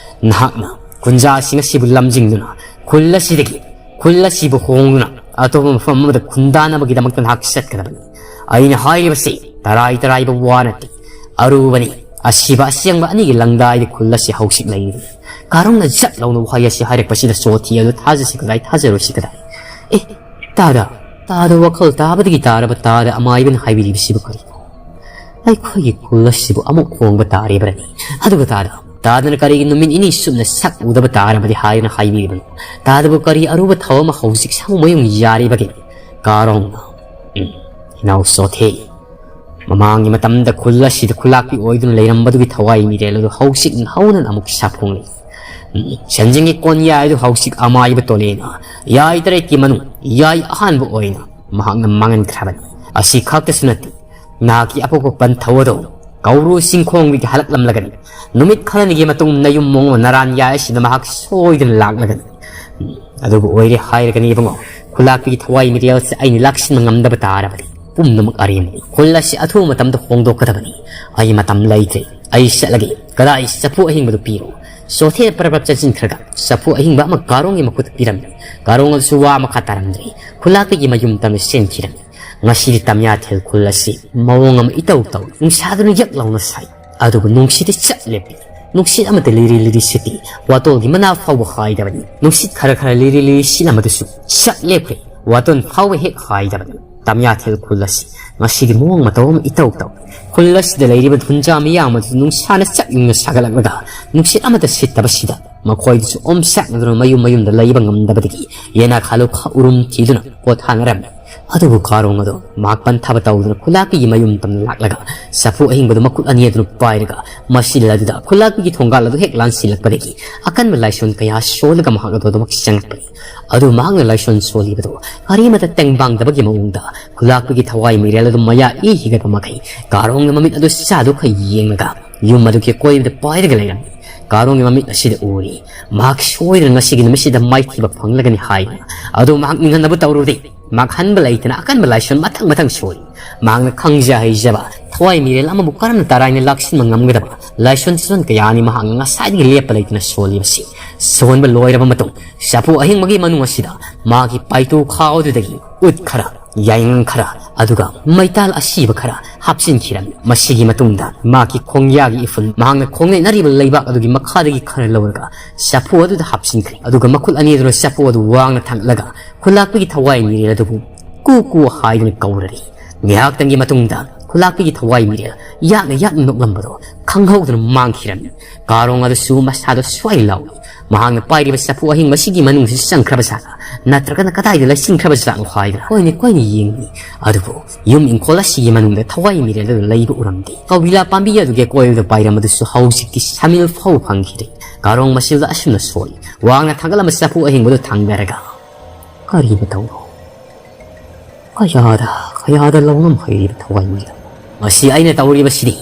ꯅꯍꯥꯛꯅ ꯈꯨꯟꯖꯥꯁꯤꯡ ꯑꯁꯤꯕꯨ ꯂꯝꯖꯤꯡꯗꯨꯅ ꯈꯨꯜ ꯑꯁꯤꯗꯒꯤ, ꯈꯨꯜ ꯑꯁꯤꯕꯨ ꯍꯣꯡꯗꯨꯅ ꯑꯇꯣꯞꯄ ꯃꯐꯝ ꯑꯃꯗ ꯈꯨꯟꯗꯥꯅꯕꯒꯤꯗꯃꯛꯇ ꯅꯍꯥꯛ ꯆꯠꯀꯗꯕꯅꯤ꯫ ꯑꯩꯅ ꯍꯥꯏꯔꯤꯕꯁꯤ ꯇꯔꯥꯏ ꯇꯔꯥꯏꯕ ꯋꯥ ꯅꯠꯇꯦ, ꯑꯔꯨꯕꯅꯤ꯫ ꯑꯁꯤꯕ ꯑꯁꯦꯡꯕ ꯑꯅꯤꯒꯤ ꯂꯪꯗꯥꯏꯗ ꯈꯨꯜ ꯑꯁꯤ ꯍꯧꯖꯤꯛ ꯂꯩꯔꯤ꯫" ꯀꯥꯔꯣꯡꯅ ꯖꯠ ꯂꯥꯎꯅ ꯋꯥꯍꯩ ꯑꯁꯤ ꯍꯥꯏꯔꯛꯄꯁꯤꯗ ꯁꯣꯊꯤ ꯑꯗꯨ ꯊꯥꯖꯁꯤ ꯀꯗꯥꯏ, ꯊꯥꯖꯔꯣꯏꯁꯤ ꯀꯗꯥꯏ? "ꯑꯦ, ꯇꯥꯗ, ꯇꯥꯗ ꯋꯥꯈꯜ ꯇꯥꯕꯗꯒꯤ ꯇꯥꯔꯕ ꯇꯥꯗ ꯑꯃꯥꯏꯕꯅ ꯍꯥꯏꯕꯤꯔꯤꯕꯁꯤꯕꯨ ꯀꯔꯤꯅꯣ? ꯑꯩꯈꯣꯏꯒꯤ ꯈꯨꯜ ꯑꯁꯤꯕꯨ ꯑꯃꯨꯛ ꯍꯣꯡꯕ ꯇꯥꯔꯤꯕ꯭ꯔꯅꯤ? ꯑꯗꯨꯒ ꯇꯥꯗ, ꯇꯥꯗꯅ ꯀꯔꯤꯒꯤ ꯅꯨꯃꯤꯠ ꯅꯤꯅꯤ ꯆꯨꯞꯅ ꯁꯛ ꯎꯗꯕ ꯇꯥꯔꯕꯗꯤ ꯍꯥꯏꯗꯨꯅ ꯍꯥꯏꯕꯤꯔꯤꯕꯅꯣ? ꯇꯥꯗꯕꯨ ꯀꯔꯤ ꯑꯔꯨꯕ ꯊꯧ ꯑꯃ ꯍꯧꯖꯤꯛ ꯁꯥꯃꯨ ꯃꯌꯨꯡ ꯌꯥꯔꯤꯕꯒꯦ?" ꯀꯥꯔꯣꯡꯅ, "ꯎꯝ, ꯏꯅꯥꯎ ꯁꯣꯊꯦ, ꯃꯃꯥꯡꯒꯤ ꯃꯇꯝꯗ ꯈꯨꯜ ꯑꯁꯤꯗ ꯈꯨꯂꯥꯛꯄꯤ ꯑꯣꯏꯗꯨꯅ ꯂꯩꯔꯝꯕꯗꯨꯒꯤ ꯊꯋꯥꯏ ꯃꯤꯔꯦꯜ ꯑꯗꯨ ꯍꯧꯖꯤꯛ ꯅꯧꯅ ꯑꯃꯨꯛ ꯁꯥꯐꯣꯡꯂꯤ꯫ ꯎꯝ, ꯁꯦꯟꯖꯦꯡꯒꯤ ꯀꯣꯟꯌꯥꯏ ꯑꯗꯨ ꯍꯧꯖꯤꯛ ꯑꯃꯥꯏꯕ ꯇꯣꯂꯦꯅ ꯌꯥꯏ ꯇꯔꯦꯠꯀꯤ ꯃꯅꯨꯡ ꯌꯥꯏ ꯑꯍꯥꯟꯕ ꯑꯣꯏꯅ ꯃꯍꯥꯛꯅ ꯃꯥꯡꯍꯟꯈ꯭ꯔꯕꯅꯤ꯫ ꯑꯁꯤ ꯈꯛꯇꯁꯨ ꯅꯠꯇꯦ, ꯅꯍꯥꯛꯀꯤ ꯑꯄꯣꯛꯄ ꯄꯟꯊꯧ ꯑꯗꯨ ꯀꯧꯔꯨ ꯆꯤꯡꯈꯣꯡꯗꯒꯤ ꯍꯜꯂꯛꯂꯝꯂꯒꯅꯤ꯫ ꯅꯨꯃꯤꯠ ꯈꯔꯅꯤꯒꯤ ꯃꯇꯨꯡ ꯅꯌꯨꯝ ꯃꯣꯡ ꯅꯔꯥꯟ ꯌꯥꯏ ꯑꯁꯤꯗ ꯃꯍꯥꯛ ꯁꯣꯏꯗꯅ ꯂꯥꯛꯂꯒꯅꯤ꯫ ꯎꯝ, ꯑꯗꯨꯕꯨ ꯑꯣꯏꯔꯦ ꯍꯥꯏꯔꯒꯅꯤ ꯏꯕꯨꯡꯉꯣ, ꯈꯨꯂꯥꯛꯄꯤꯒꯤ ꯊꯋꯥꯏ ꯃꯤꯔꯦꯜꯁꯦ ꯑꯩꯅ ꯂꯥꯛꯁꯤꯟꯕ ꯉꯝꯗꯕ ꯇꯥꯔꯕꯗꯤ ꯄꯨꯝꯅꯃꯛ ꯑꯔꯦꯝꯕꯅꯤ꯫ ꯈꯨꯜ ꯑꯁꯤ ꯑꯊꯨꯕ ꯃꯇꯝꯗ ꯍꯣꯡꯗꯣꯛꯀꯗꯕꯅꯤ꯫ ꯑꯩ ꯃꯇꯝ ꯂꯩꯇ꯭ꯔꯦ꯫ ꯑꯩ ꯆꯠꯂꯒꯦ꯫ ꯀꯗꯥꯏ? ꯆꯐꯨ ꯑꯍꯤꯡꯕꯗꯨ ꯄꯤꯔꯣ꯫ ꯆꯣꯊꯦ ꯄꯔꯞ ꯄꯔꯞ ꯆꯠꯁꯤꯟꯈ꯭ꯔꯒ ꯆꯐꯨ ꯑꯍꯤꯡꯕ ꯑꯃ ꯀꯥꯔꯣꯡꯒꯤ ꯃꯈꯨꯠꯇ ꯄꯤꯔꯝꯃꯤ꯫ ꯀꯥꯔꯣꯡ ꯑꯗꯨꯁꯨ ꯋꯥ ꯃꯈꯥ ꯇꯥꯔꯝꯗ꯭ꯔꯦ꯫ ꯈꯨꯂꯥꯛꯄꯤꯒꯤ ꯃꯌꯨꯝ ꯇꯝꯅ ꯆꯦꯟꯈꯤꯔꯝꯃꯤ꯫ ꯉꯁꯤꯗꯤ ꯇꯝꯌꯥꯊꯦꯜ ꯈꯨꯜ ꯑꯁꯤ ꯃꯑꯣꯡ ꯑꯃ ꯏꯇꯧ ꯇꯧꯏ꯫ ꯅꯨꯡꯁꯥꯗꯨꯅ ꯌꯛ ꯂꯥꯎꯅ ꯁꯥꯏ꯫ ꯑꯗꯨꯕꯨ ꯅꯨꯡꯁꯤꯠꯇꯤ ꯆꯠ ꯂꯦꯞꯄꯤ꯫ ꯅꯨꯡꯁꯤꯠ ꯑꯃꯠꯇ ꯂꯤꯔꯤ ꯂꯤꯔꯤ ꯁꯤꯠꯇꯤ꯫ ꯋꯥꯇꯣꯜꯒꯤ ꯃꯅꯥ ꯐꯥꯎꯕ ꯍꯥꯏꯗꯕꯅꯤ꯫ ꯅꯨꯡꯁꯤꯠ ꯈꯔ ꯈꯔ ꯂꯤꯔꯤ ꯂꯤꯔꯤ ꯁꯤꯠꯂꯝꯕꯗꯨꯁꯨ ꯆꯠ ꯂꯦꯞꯈ꯭ꯔꯦ꯫ ꯋꯥꯇꯣꯟ ꯐꯥꯎꯕ ꯍꯦꯛ ꯍꯥꯏꯗꯕꯅꯤ꯫ ꯇꯝꯌꯥꯊꯦꯜ ꯈꯨꯜ ꯑꯁꯤ ꯉꯁꯤꯗꯤ ꯃꯑꯣꯡ ꯃꯇꯧ ꯑꯃ ꯏꯇꯧ ꯇꯧꯏ꯫ ꯈꯨꯜ ꯑꯁꯤꯗ ꯂꯩꯔꯤꯕ ꯈꯨꯟꯖꯥ ꯃꯤꯌꯥꯝ ꯑꯗꯨ ꯅꯨꯡꯁꯥꯅ ꯆꯞ ꯌꯨꯡꯅ ꯁꯥꯒꯠꯂꯛꯂꯒ ꯅꯨꯡꯁꯤꯠ ꯑꯃꯠꯇ ꯁꯤꯠꯇꯕꯁꯤꯗ ꯃꯈꯣꯏꯗꯨꯁꯨ ꯑꯣꯝꯆꯥꯛꯅꯗꯨꯅ ꯃꯌꯨꯝ ꯃꯌꯨꯝꯗ ꯂꯩꯕ ꯉꯝꯗꯕꯗꯒꯤ ꯌꯦꯅꯥ ꯈꯥꯂꯨ ꯈꯥ ꯎꯔꯨꯝ ꯊꯤꯗꯨꯅ ꯄꯣꯊꯥꯅꯔꯝꯃꯤ꯫ ꯑꯗꯨꯕꯨ ꯀꯥꯔꯣꯡ ꯑꯗꯣ ꯃꯍꯥꯛ ꯄꯟꯊꯥꯕ ꯇꯧꯗꯨꯅ ꯈꯨꯂꯥꯛꯄꯤꯒꯤ ꯃꯌꯨꯝ ꯇꯝꯅ ꯂꯥꯛꯂꯒ ꯆꯐꯨ ꯑꯍꯤꯡꯕꯗꯨ ꯃꯈꯨꯠ ꯑꯅꯤ ꯑꯗꯨꯅ ꯄꯥꯏꯔꯒ ꯃꯁꯤꯜ ꯑꯗꯨꯗ ꯈꯨꯂꯥꯛꯄꯤꯒꯤ ꯊꯣꯡꯒꯥꯜ ꯑꯗꯨ ꯍꯦꯛ ꯂꯥꯟꯁꯤꯜꯂꯛꯄꯗꯒꯤ ꯑꯀꯟꯕ ꯂꯥꯏꯁꯣꯟ ꯀꯌꯥ ꯁꯣꯜꯂꯒ ꯃꯍꯥꯛ ꯑꯗꯨ ꯑꯗꯨꯃꯛ ꯆꯪꯂꯛꯄꯅꯤ꯫ ꯑꯗꯨ ꯃꯍꯥꯛꯅ ꯂꯥꯏꯁꯣꯟ ꯁꯣꯜꯂꯤꯕꯗꯨ ꯀꯔꯤꯃꯠꯇ ꯇꯦꯡꯕꯥꯡꯗꯕꯒꯤ ꯃꯑꯣꯡꯗ ꯈꯨꯂꯥꯛꯄꯤꯒꯤ ꯊꯋꯥꯏ ꯃꯤꯔꯦꯜ ꯑꯗꯨ ꯃꯌꯥ ꯏ ꯍꯤꯒꯠꯄ ꯃꯈꯩ ꯀꯥꯔꯣꯡꯒꯤ ꯃꯃꯤꯠ ꯑꯗꯨ ꯆꯥꯗꯨ ꯈꯔ ꯌꯦꯡꯂꯒ ꯌꯨꯝ ꯑꯗꯨꯒꯤ ꯀꯣꯏꯕꯗ ꯄꯥꯏꯔꯒ ꯂꯩꯔꯝꯃꯤ꯫ ꯀꯥꯔꯣꯡꯒꯤ ꯃꯃꯤꯠ ꯑꯁꯤꯗ ꯎꯔꯤ ꯃꯍꯥꯛ ꯁꯣꯏꯗꯅ ꯉꯁꯤꯒꯤ ꯅꯨꯃꯤꯠꯁꯤꯗ ꯃꯥꯏꯊꯤꯕ ꯐꯪꯂꯒꯅꯤ ꯍꯥꯏꯅ꯫ ꯑꯗꯨ ꯃꯍꯥꯛ ꯅꯤꯡꯍꯟꯅꯕ ꯇꯧꯔꯨꯗꯦ꯫ ꯃꯍꯥꯛ ꯍꯟꯕ ꯂꯩꯇꯅ ꯑꯀꯟꯕ ꯂꯥꯏꯁꯣꯟ ꯃꯊꯪ ꯃꯊꯪ ꯁꯣꯜꯂꯤ꯫ ꯃꯍꯥꯛꯅ ꯈꯪꯖ ꯍꯩꯖꯕ ꯊꯋꯥꯏ ꯃꯤꯔꯦꯜ ꯑꯃꯕꯨ ꯀꯔꯝꯅ ꯇꯔꯥꯏꯅ ꯂꯥꯛꯁꯤꯟꯕ ꯉꯝꯒꯗꯕ ꯂꯥꯏꯁꯣꯟ ꯁꯤꯖꯣꯟ ꯀꯌꯥꯅꯤ ꯃꯍꯥꯛꯅ ꯉꯁꯥꯏꯗꯒꯤ ꯂꯦꯞꯄ ꯂꯩꯇꯅ ꯁꯣꯜꯂꯤꯕꯁꯤ꯫ ꯁꯣꯟꯕ ꯂꯣꯏꯔꯕ ꯃꯇꯨꯡ ꯆꯐꯨ ꯑꯍꯤꯡꯕꯒꯤ ꯃꯅꯨꯡ ꯑꯁꯤꯗ ꯃꯥꯒꯤ ꯄꯥꯏꯇꯨ ꯈꯥꯎ ꯑꯗꯨꯗꯒꯤ ꯎꯠ ꯈꯔ, ꯌꯥꯏꯉꯪ ꯈꯔ, ꯑꯗꯨꯒ ꯃꯩꯇꯥꯜ ꯑꯁꯤꯕ ꯈꯔ ꯍꯥꯞꯆꯤꯟꯈꯤꯔꯝꯃꯤ꯫ ꯃꯁꯤꯒꯤ ꯃꯇꯨꯡꯗ ꯃꯍꯥꯛꯀꯤ ꯈꯣꯡꯌꯥꯒꯤ ꯏꯐꯨꯟ ꯃꯍꯥꯛꯅ ꯈꯣꯡꯅꯩꯅꯔꯤꯕ ꯂꯩꯕꯥꯛ ꯑꯗꯨꯒꯤ ꯃꯈꯥꯗꯒꯤ ꯈꯔ ꯂꯧꯔꯒ ꯆꯐꯨ ꯑꯗꯨꯗ ꯍꯥꯞꯆꯤꯟꯈ꯭ꯔꯦ꯫ ꯑꯗꯨꯒ ꯃꯈꯨꯠ ꯑꯅꯤ ꯑꯗꯨꯅ ꯆꯐꯨ ꯑꯗꯨ ꯋꯥꯡꯅ ꯊꯥꯡꯒꯠꯂꯒ ꯈꯨꯂꯥꯛꯄꯒꯤ ꯊꯋꯥꯏ ꯃꯤꯔꯦꯜ ꯑꯗꯨꯕꯨ ꯀꯨ ꯀꯨ ꯍꯥꯏꯗꯨꯅ ꯀꯧꯔꯔꯤ꯫ ꯉꯥꯏꯍꯥꯛꯇꯪꯒꯤ ꯃꯇꯨꯡꯗ ꯈꯨꯂꯥꯛꯄꯒꯤ ꯊꯋꯥꯏ ꯃꯤꯔꯦꯜ ꯌꯥꯛꯅ ꯌꯥꯛꯅ ꯅꯣꯛꯂꯝꯕꯗꯣ ꯈꯪꯍꯧꯗꯅ ꯃꯥꯡꯈꯤꯔꯝꯃꯤ꯫ ꯀꯥꯔꯣꯡ ꯑꯗꯨꯁꯨ ꯃꯁꯥꯗꯣ ꯁ꯭ꯋꯥꯏ ꯂꯥꯎꯏ꯫ ꯃꯍꯥꯛꯅ ꯄꯥꯏꯔꯤꯕ ꯆꯐꯨ ꯑꯍꯤꯡꯕꯁꯤꯒꯤ ꯃꯅꯨꯡꯁꯤ ꯆꯪꯈ꯭ꯔꯕ ꯖꯥꯠꯂꯥ, ꯅꯠꯇ꯭ꯔꯒꯅ ꯀꯗꯥꯏꯗ ꯂꯩꯁꯤꯟꯈ꯭ꯔꯕ ꯖꯥꯠꯅꯣ ꯍꯥꯏꯗꯨꯅ ꯀꯣꯏꯅ ꯀꯣꯏꯅ ꯌꯦꯡꯂꯤ꯫ ꯑꯗꯨꯕꯨ ꯌꯨꯝ ꯏꯪꯈꯣꯜ ꯑꯁꯤꯒꯤ ꯃꯅꯨꯡꯗ ꯊꯋꯥꯏ ꯃꯤꯔꯦꯜ ꯑꯗꯨ ꯂꯩꯕ ꯎꯔꯝꯗꯦ꯫ ꯀꯧꯕꯤꯂꯥ ꯄꯥꯝꯕꯤ ꯑꯗꯨꯒꯤ ꯀꯣꯏꯕꯗ ꯄꯥꯏꯔꯝꯕꯗꯨꯁꯨ ꯍꯧꯖꯤꯛꯇꯤ ꯁꯥꯃꯤꯜ ꯐꯥꯎ ꯐꯪꯈꯤꯗꯦ꯫ ꯀꯥꯔꯣꯡ ꯃꯁꯤꯜꯗ ꯑꯁꯨꯝꯅ ꯁꯣꯜꯂꯤ꯫ ꯋꯥꯡꯅ ꯊꯥꯡꯒꯠꯂꯝꯕ ꯆꯐꯨ ꯑꯍꯤꯡꯕꯗꯨ ꯊꯥꯡꯗꯔꯒ ꯀꯔꯤꯕꯨ ꯇꯧꯔꯣ? ꯀꯌꯥꯗ, ꯀꯌꯥꯗ ꯂꯧꯉꯝ ꯍꯩꯔꯤꯕ ꯊꯋꯥꯏ ꯃꯤꯔꯦꯜ? ꯃꯁꯤ ꯑꯩꯅ ꯇꯧꯔꯤꯕꯁꯤꯗꯤ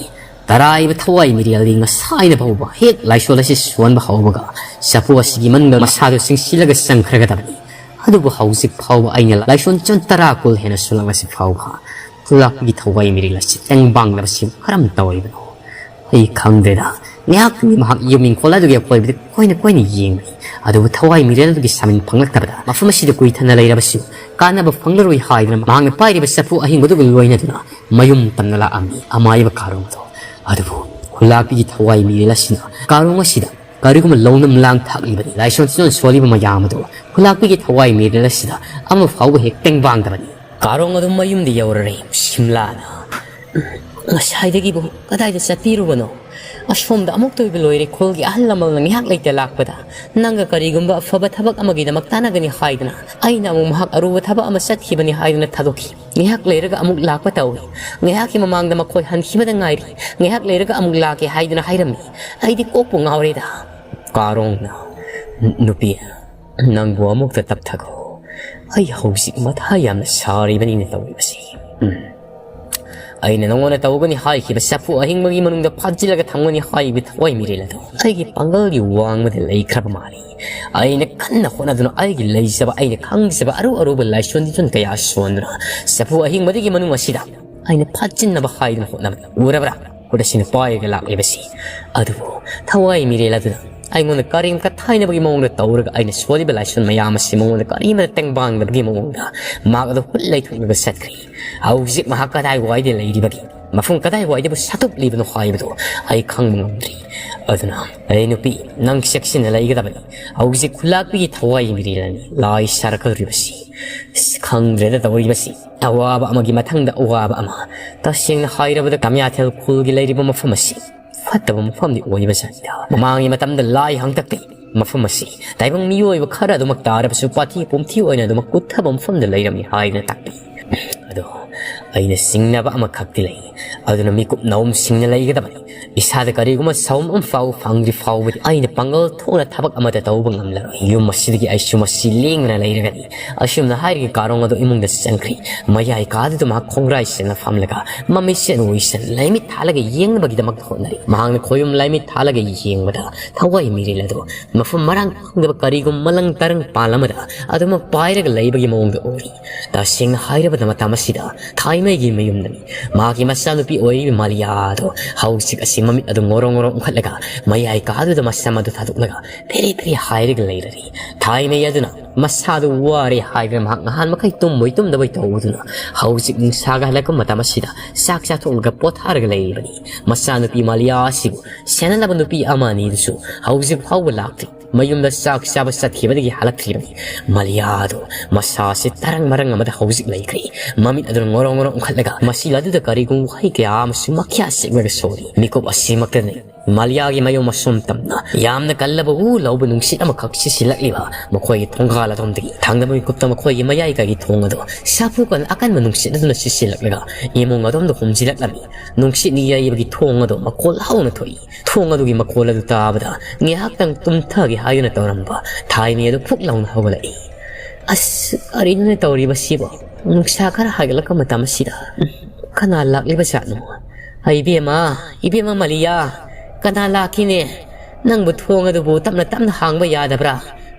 ꯇꯔꯥꯏꯕ ꯊꯋꯥꯏ ꯃꯤꯔꯦꯜꯗꯤ ꯉꯁꯥꯏꯅ ꯐꯥꯎꯕ ꯍꯦꯛ ꯂꯥꯏꯁꯣꯟ ꯑꯁꯤ ꯁꯣꯟꯕ ꯍꯧꯕꯒ ꯆꯐꯨ ꯑꯁꯤꯒꯤ ꯃꯅꯨꯡꯗ ꯃꯁꯥꯗꯨ ꯆꯤꯡꯁꯤꯜꯂꯒ ꯆꯪꯈ꯭ꯔꯒꯗꯕꯅꯤ꯫ ꯑꯗꯨꯕꯨ ꯍꯧꯖꯤꯛ ꯐꯥꯎꯕ ꯑꯩꯅ ꯂꯥꯏꯁꯣꯟ ꯆꯟ ꯇꯔꯥ ꯀꯨꯟ ꯍꯦꯟꯅ ꯁꯣꯜꯂꯛꯂꯁꯤ ꯐꯥꯎꯕ ꯈꯨꯂꯥꯛꯄꯤꯒꯤ ꯊꯋꯥꯏ ꯃꯤꯔꯦꯜ ꯑꯁꯤ ꯇꯦꯡꯕꯥꯡꯗꯕꯁꯤꯕꯨ ꯀꯔꯝ ꯇꯧꯔꯤꯕꯅꯣ? ꯑꯩ ꯈꯪꯗ꯭ꯔꯦꯗ꯫ ꯉꯥꯏꯍꯥꯛꯇꯪꯒꯤ ꯃꯍꯥꯛ ꯌꯨꯝ ꯏꯪꯈꯣꯜ ꯑꯗꯨꯒꯤ ꯑꯀꯣꯏꯕꯗ ꯀꯣꯏꯅ ꯀꯣꯏꯅ ꯌꯦꯡꯕꯅꯤ꯫ ꯑꯗꯨꯕꯨ ꯊꯋꯥꯏ ꯃꯤꯔꯦꯜ ꯑꯗꯨꯒꯤ ꯁꯥꯃꯤꯟ ꯐꯪꯂꯛꯇꯕꯗ ꯃꯐꯝ ꯑꯁꯤꯗ ꯀꯨꯏꯊꯅ ꯂꯩꯔꯕꯁꯨ ꯀꯥꯟꯅꯕ ꯐꯪꯂꯔꯣꯏ ꯍꯥꯏꯗꯨꯅ ꯃꯍꯥꯛꯅ ꯄꯥꯏꯔꯤꯕ ꯆꯐꯨ ꯑꯍꯤꯡꯕꯗꯨꯒ ꯂꯣꯏꯅꯗꯨꯅ ꯃꯌꯨꯝ ꯇꯝꯅ ꯂꯥꯛꯂꯝꯃꯤ ꯑꯃꯥꯏꯕ ꯀꯥꯔꯣꯡ ꯑꯗꯣ꯫ ꯑꯗꯨꯕꯨ ꯈꯨꯂꯥꯛꯄꯤꯒꯤ ꯊꯋꯥꯏ ꯃꯤꯔꯦꯜ ꯑꯁꯤꯅ ꯀꯥꯔꯣꯡ ꯑꯁꯤꯗ ꯀꯔꯤꯒꯨꯝꯕ ꯂꯧꯅꯝ ꯂꯥꯡ ꯊꯥꯛꯂꯤꯕꯅꯤ꯫ ꯂꯥꯏꯁꯣꯟ ꯆꯤꯔꯣꯟ ꯁꯣꯜꯂꯤꯕ ꯃꯌꯥꯝ ꯑꯗꯨ ꯈꯨꯂꯥꯛꯄꯤꯒꯤ ꯊꯋꯥꯏ ꯃꯤꯔꯦꯜ ꯑꯁꯤꯗ ꯑꯃ ꯐꯥꯎꯕ ꯍꯦꯛ ꯇꯦꯡꯕꯥꯡꯗꯕꯅꯤ꯫ ꯀꯥꯔꯣꯡ ꯑꯗꯨꯝ ꯃꯌꯨꯝꯗ ꯌꯧꯔꯔꯦ꯫ ꯁꯤꯝꯂꯥꯅ, "ꯉꯁꯥꯏꯗꯒꯤꯕꯨ ꯀꯗꯥꯏꯗ ꯆꯠꯄꯤꯔꯨꯕꯅꯣ? ꯑꯁꯣꯝꯗ ꯑꯃꯨꯛꯇ ꯑꯣꯏꯕ ꯂꯣꯏꯔꯦ꯫ ꯈꯨꯜꯒꯤ ꯑꯍꯜ ꯂꯃꯟꯅ ꯉꯥꯏꯍꯥꯛ ꯂꯩꯇ ꯂꯥꯛꯄꯗ ꯅꯪꯒ ꯀꯔꯤꯒꯨꯝꯕ ꯑꯐꯕ ꯊꯕꯛ ꯑꯃꯒꯤꯗꯃꯛ ꯇꯥꯟꯅꯒꯅꯤ ꯍꯥꯏꯗꯨꯅ ꯑꯩꯅ ꯑꯃꯨꯛ ꯃꯍꯥꯛ ꯑꯔꯨꯕ ꯊꯕꯛ ꯑꯃ ꯆꯠꯈꯤꯕꯅꯤ ꯍꯥꯏꯗꯨꯅ ꯊꯥꯗꯣꯛꯈꯤ꯫ ꯉꯥꯏꯍꯥꯛ ꯂꯩꯔꯒ ꯑꯃꯨꯛ ꯂꯥꯛꯄ ꯇꯧꯏ꯫ ꯉꯥꯏꯍꯥꯛꯀꯤ ꯃꯃꯥꯡꯗ ꯃꯈꯣꯏ ꯍꯟꯈꯤꯕꯗ ꯉꯥꯏꯔꯤ꯫ ꯉꯥꯏꯍꯥꯛ ꯂꯩꯔꯒ ꯑꯃꯨꯛ ꯂꯥꯛꯀꯦ ꯍꯥꯏꯗꯨꯅ ꯍꯥꯏꯔꯝꯃꯤ꯫ ꯑꯩꯗꯤ ꯀꯣꯛꯄꯨ ꯉꯥꯎꯔꯦꯗ꯫" ꯀꯥꯔꯣꯡꯅ, "ꯅꯨꯄꯤ, ꯅꯪꯕꯨ ꯑꯃꯨꯛꯇ ꯇꯞꯊꯈꯣ꯫ ꯑꯩ ꯍꯧꯖꯤꯛ ꯃꯊꯥ ꯌꯥꯝꯅ ꯁꯥꯔꯤꯕꯅꯤꯅ ꯇꯧꯔꯤꯕꯁꯤ꯫ ꯎꯝ꯫ ꯑꯩꯅ ꯅꯉꯣꯟꯗ ꯇꯧꯒꯅꯤ ꯍꯥꯏꯈꯤꯕ ꯆꯐꯨ ꯑꯍꯤꯡꯕꯒꯤ ꯃꯅꯨꯡꯗ ꯐꯥꯖꯤꯜꯂꯒ ꯊꯝꯒꯅꯤ ꯍꯥꯏꯈꯤꯕ ꯊꯋꯥꯏ ꯃꯤꯔꯦꯜ ꯑꯗꯣ ꯑꯩꯒꯤ ꯄꯥꯡꯒꯜꯒꯤ ꯋꯥꯡꯃꯗ ꯂꯩꯈ꯭ꯔꯕ ꯃꯥꯜꯂꯤ꯫ ꯑꯩꯅ ꯀꯟꯅ ꯍꯣꯠꯅꯗꯨꯅ ꯑꯩꯒꯤ ꯂꯩꯖꯕ, ꯑꯩꯅ ꯈꯪꯖꯕ ꯑꯔꯨ ꯑꯔꯨꯕ ꯂꯥꯏꯁꯣꯟ ꯇꯤꯊꯣꯟ ꯀꯌꯥ ꯁꯣꯟꯗꯨꯅ ꯆꯐꯨ ꯑꯍꯤꯡꯕꯗꯒꯤ ꯃꯅꯨꯡ ꯑꯁꯤꯗ ꯑꯩꯅ ꯐꯥꯖꯤꯟꯅꯕ ꯍꯥꯏꯗꯨꯅ ꯍꯣꯠꯅꯕꯗ ꯎꯔꯕ꯭ꯔꯥ? ꯈꯨꯠ ꯑꯁꯤꯅ ꯄꯥꯏꯔꯒ ꯂꯥꯛꯂꯤꯕꯁꯤ꯫ ꯑꯗꯨꯕꯨ ꯊꯋꯥꯏ ꯃꯤꯔꯦꯜ ꯑꯗꯨꯅ ꯑꯩꯉꯣꯟꯗ ꯀꯔꯤꯝ ꯀꯊꯥꯏꯅꯕꯒꯤ ꯃꯑꯣꯡꯗ ꯇꯧꯔꯒ ꯑꯩꯅ ꯁꯣꯜꯂꯤꯕ ꯂꯥꯏꯁꯣꯟ ꯃꯌꯥꯝ ꯑꯁꯤ ꯃꯉꯣꯟꯗ ꯀꯔꯤꯃꯠꯇ ꯇꯦꯡꯕꯥꯡꯗꯕꯒꯤ ꯃꯑꯣꯡꯗ ꯃꯍꯥꯛ ꯑꯗꯨ ꯍꯨꯠ ꯂꯩꯊꯣꯛꯂꯒ ꯆꯠꯈ꯭ꯔꯦ꯫ ꯍꯧꯖꯤꯛ ꯃꯍꯥꯛ ꯀꯗꯥꯏꯋꯥꯏꯗ ꯂꯩꯔꯤꯕꯒꯦ, ꯃꯐꯝ ꯀꯗꯥꯏꯋꯥꯏꯗꯕꯨ ꯁꯥꯠꯇꯣꯛꯂꯤꯕꯅꯣ ꯍꯥꯏꯕꯗꯨ ꯑꯩ ꯈꯪꯕ ꯉꯝꯗ꯭ꯔꯤ꯫ ꯑꯗꯨꯅ, ꯑꯩ ꯅꯨꯄꯤ, ꯅꯪ ꯆꯦꯛꯁꯤꯟꯅ ꯂꯩꯒꯗꯕꯅꯤ꯫ ꯍꯧꯖꯤꯛ ꯈꯨꯂꯥꯛꯄꯤꯒꯤ ꯊꯋꯥꯏ ꯃꯤꯔꯦꯜꯅꯤ ꯂꯥꯏ ꯁꯥꯔꯛꯀꯗꯧꯔꯤꯕꯁꯤ꯫ ꯑꯁ, ꯈꯪꯗ꯭ꯔꯦꯗ ꯇꯧꯔꯤꯕꯁꯤ꯫ ꯑꯋꯥꯕ ꯑꯃꯒꯤ ꯃꯊꯪꯗ ꯑꯋꯥꯕ ꯑꯃ꯫ ꯇꯁꯦꯡꯅ ꯍꯥꯏꯔꯕꯗ ꯀꯃꯤꯌꯥꯊꯦꯜ ꯈꯨꯜꯒꯤ ꯂꯩꯔꯤꯕ ꯃꯐꯝ ꯑꯁꯤ ꯐꯠꯇꯕ ꯃꯐꯝꯗꯤ ꯑꯣꯏꯕ ꯖꯥꯠꯅꯤꯗ꯫ ꯃꯃꯥꯡꯒꯤ ꯃꯇꯝꯗ ꯂꯥꯏ ꯍꯥꯡꯇꯛꯇꯤ ꯃꯐꯝ ꯑꯁꯤ ꯇꯥꯏꯕꯪ ꯃꯤꯑꯣꯏꯕ ꯈꯔ ꯑꯗꯨꯃꯛ ꯇꯥꯔꯕꯁꯨ ꯄꯥꯊꯤ ꯄꯨꯝꯊꯤ ꯑꯣꯏꯅ ꯑꯗꯨꯃꯛ ꯀꯨꯠꯊꯕ ꯃꯐꯝꯗ ꯂꯩꯔꯝꯃꯤ ꯍꯥꯏꯗꯨꯅ ꯇꯥꯛꯄꯤ꯫ ꯑꯗꯣ ꯑꯩꯅ ꯆꯤꯡꯅꯕ ꯑꯃꯈꯛꯇꯤ ꯂꯩ꯫ ꯑꯗꯨꯅ ꯃꯤꯀꯨꯞ ꯅꯥꯎꯝꯁꯤꯡꯅ ꯂꯩꯒꯗꯕꯅꯤ꯫ ꯏꯁꯥꯗ ꯀꯔꯤꯒꯨꯝꯕ ꯁꯥꯎꯝ ꯑꯃ ꯐꯥꯎ ꯐꯪꯗ꯭ꯔꯤ ꯐꯥꯎꯕꯗꯤ ꯑꯩꯅ ꯄꯥꯡꯒꯜ ꯊꯣꯛꯅ ꯊꯕꯛ ꯑꯃꯠꯇ ꯇꯧꯕ ꯉꯝꯂꯔꯣꯏ꯫ ꯌꯨꯝ ꯑꯁꯤꯗꯒꯤ ꯑꯩꯁꯨ ꯃꯁꯤ ꯂꯦꯡꯗꯅ ꯂꯩꯔꯒꯅꯤ꯫ ꯑꯁꯨꯝꯅ ꯍꯥꯏꯔꯒ ꯀꯥꯔꯣꯡ ꯑꯗꯨ ꯏꯃꯨꯡꯗ ꯆꯪꯈ꯭ꯔꯤ꯫ ꯃꯌꯥꯏ ꯀꯥꯗꯨꯗ ꯃꯍꯥꯛ ꯈꯣꯡꯒ꯭ꯔꯥꯏ ꯁꯦꯠꯅ ꯐꯝꯂꯒ ꯃꯃꯤꯠꯁꯦꯟ ꯎꯏꯁꯟ ꯂꯥꯏꯃꯤꯠ ꯊꯥꯜꯂꯒ ꯌꯦꯡꯅꯕꯒꯤꯗꯃꯛꯇ ꯍꯣꯠꯅꯔꯤ꯫ ꯃꯍꯥꯛꯅ ꯈꯣꯌꯨꯝ ꯂꯥꯏꯃꯤꯠ ꯊꯥꯜꯂꯒ ꯌꯦꯡꯕꯗ ꯊꯋꯥꯏ ꯃꯤꯔꯦꯜ ꯑꯗꯨ ꯃꯐꯝ ꯃꯔꯥꯡ ꯈꯪꯗꯕ ꯀꯔꯤꯒꯨꯝ ꯃꯂꯪ ꯇꯔꯪ ꯄꯥꯜ ꯑꯃꯗ ꯑꯗꯨꯃꯛ ꯄꯥꯏꯔꯒ ꯂꯩꯕꯒꯤ ꯃꯑꯣꯡꯗ ꯎꯔꯤ꯫ ꯇꯁꯦꯡꯅ ꯍꯥꯏꯔꯕꯗ ꯃꯇꯝ ꯑꯁꯤꯗ ꯊꯥꯏꯃꯩꯒꯤ ꯃꯌꯨꯝꯗꯅꯤ꯫ ꯃꯍꯥꯛꯀꯤ ꯃꯆꯥꯅꯨꯄꯤ ꯑꯣꯏꯔꯤꯕ ꯃꯥꯂꯤꯌꯥꯗꯣ ꯍꯧꯖꯤꯛ ꯑꯁꯤ ꯃꯃꯤꯠ ꯑꯗꯨ ꯉꯣꯔꯣ ꯉꯣꯔꯣ ꯎꯪꯈꯠꯂꯒ ꯃꯌꯥꯏ ꯀꯥꯗꯨꯗ ꯃꯁꯝ ꯑꯗꯨ ꯊꯥꯗꯣꯛꯂꯒ ꯐꯦꯔꯦ ꯐꯦꯔꯦ ꯍꯥꯏꯔꯒ ꯂꯩꯔꯔꯤ꯫ ꯊꯥꯏꯃꯩ ꯑꯗꯨꯅ ꯃꯁꯥꯗꯨ ꯋꯥꯔꯦ ꯍꯥꯏꯗꯨꯅ ꯃꯍꯥꯛ ꯅꯍꯥꯟ ꯃꯈꯩ ꯇꯨꯝꯃꯣꯏ ꯇꯨꯝꯗꯕꯣꯏ ꯇꯧꯗꯨꯅ ꯍꯧꯖꯤꯛ ꯅꯨꯡꯁꯥꯒ ꯍꯜꯂꯛꯄ ꯃꯇꯝ ꯑꯁꯤꯗ ꯆꯥꯛ ꯆꯥꯊꯣꯛꯂꯒ ꯄꯣꯊꯥꯔꯒ ꯂꯩꯔꯤꯕꯅꯤ꯫ ꯃꯆꯥꯅꯨꯄꯤ ꯃꯥꯂꯤꯌꯥ ꯑꯁꯤꯕꯨ ꯁꯦꯟꯅꯅꯕ ꯅꯨꯄꯤ ꯑꯃ ꯑꯅꯤꯗꯨꯁꯨ ꯍꯧꯖꯤꯛ ꯐꯥꯎꯕ ꯂꯥꯛꯇ꯭ꯔꯤ꯫ ꯃꯌꯨꯝꯗ ꯆꯥꯛ ꯆꯥꯕ ꯆꯠꯈꯤꯕꯗꯒꯤ ꯍꯜꯂꯛꯇ꯭ꯔꯤꯕꯅꯤ꯫ ꯃꯥꯂꯤꯌꯥꯗꯨ ꯃꯁꯥꯁꯤ ꯇꯔꯪ ꯃꯔꯪ ꯑꯃꯗ ꯍꯧꯖꯤꯛ ꯂꯩꯈ꯭ꯔꯦ꯫ ꯃꯃꯤꯠ ꯑꯗꯨꯅ ꯉꯣꯔꯣ ꯉꯣꯔꯣ ꯎꯪꯈꯠꯂꯒ ꯃꯁꯤ ꯑꯗꯨꯗ ꯀꯔꯤꯒꯨꯝꯕ ꯋꯥꯍꯩ ꯀꯌꯥ ꯑꯃꯁꯨ ꯃꯈ꯭ꯌꯥ ꯁꯦꯛꯂꯒ ꯁꯣꯔꯤ꯫ ꯃꯤꯀꯨꯞ ꯑꯁꯤꯃꯛꯇꯅꯤ ꯃꯥꯂꯤꯌꯥꯒꯤ ꯃꯌꯨꯝ ꯑꯁꯣꯝ ꯇꯝꯅ ꯌꯥꯝꯅ ꯀꯜꯂꯕ ꯎ ꯂꯧꯕ ꯅꯨꯡꯁꯤꯠ ꯑꯃꯈꯛ ꯁꯤꯠꯁꯤꯜꯂꯛꯂꯤꯕ ꯃꯈꯣꯏꯒꯤ ꯊꯣꯡꯒꯥꯜ ꯑꯗꯣꯝꯗꯒꯤ꯫ ꯊꯪꯅꯕ ꯃꯤꯀꯨꯞꯇ ꯃꯈꯣꯏꯒꯤ ꯃꯌꯥꯏ ꯀꯥꯒꯤ ꯊꯣꯡ ꯑꯗꯨ ꯁꯥꯐꯨ ꯀꯟ ꯑꯀꯟꯕ ꯅꯨꯡꯁꯤꯠ ꯑꯗꯨꯅ ꯁꯤꯠꯁꯤꯜꯂꯛꯂꯒ ꯏꯃꯨꯡ ꯑꯗꯣꯝꯗ ꯍꯨꯝꯖꯤꯜꯂꯛꯂꯝꯃꯤ꯫ ꯅꯨꯡꯁꯤꯠꯅ ꯌꯩꯕꯒꯤ ꯊꯣꯡ ꯑꯗꯨ ꯃꯈꯣꯜ ꯍꯧꯅ ꯊꯣꯛꯏ꯫ ꯊꯣꯡ ꯑꯗꯨꯒꯤ ꯃꯈꯣꯜ ꯑꯗꯨ ꯇꯥꯕꯗ ꯉꯥꯏꯍꯥꯛꯇꯪ ꯇꯨꯝꯊꯒꯦ ꯍꯥꯏꯗꯨꯅ ꯇꯧꯔꯝꯕ ꯊꯥꯏꯃꯤ ꯑꯗꯨ ꯐꯨꯛ ꯂꯥꯎꯅ ꯍꯧꯒꯠꯂꯛꯏ꯫ "ꯑꯁ, ꯀꯔꯤꯅꯣꯅꯦ ꯇꯧꯔꯤꯕꯁꯤꯕꯣ? ꯅꯨꯡꯁꯥ ꯈꯔ ꯍꯥꯏꯒꯠꯂꯛꯄ ꯃꯇꯝ ꯑꯁꯤꯗ ꯀꯅꯥ ꯂꯥꯛꯂꯤꯕ ꯖꯥꯠꯅꯣ? ꯏꯕꯦꯝꯃ, ꯏꯕꯦꯝꯃ ꯃꯥꯂꯤꯌꯥ, ꯀꯅꯥ ꯂꯥꯛꯈꯤꯅꯦ? ꯅꯪꯕꯨ ꯊꯣꯡ ꯑꯗꯨꯕꯨ ꯇꯞꯅ ꯇꯞꯅ ꯍꯥꯡꯕ ꯌꯥꯗꯕ꯭ꯔꯥ?"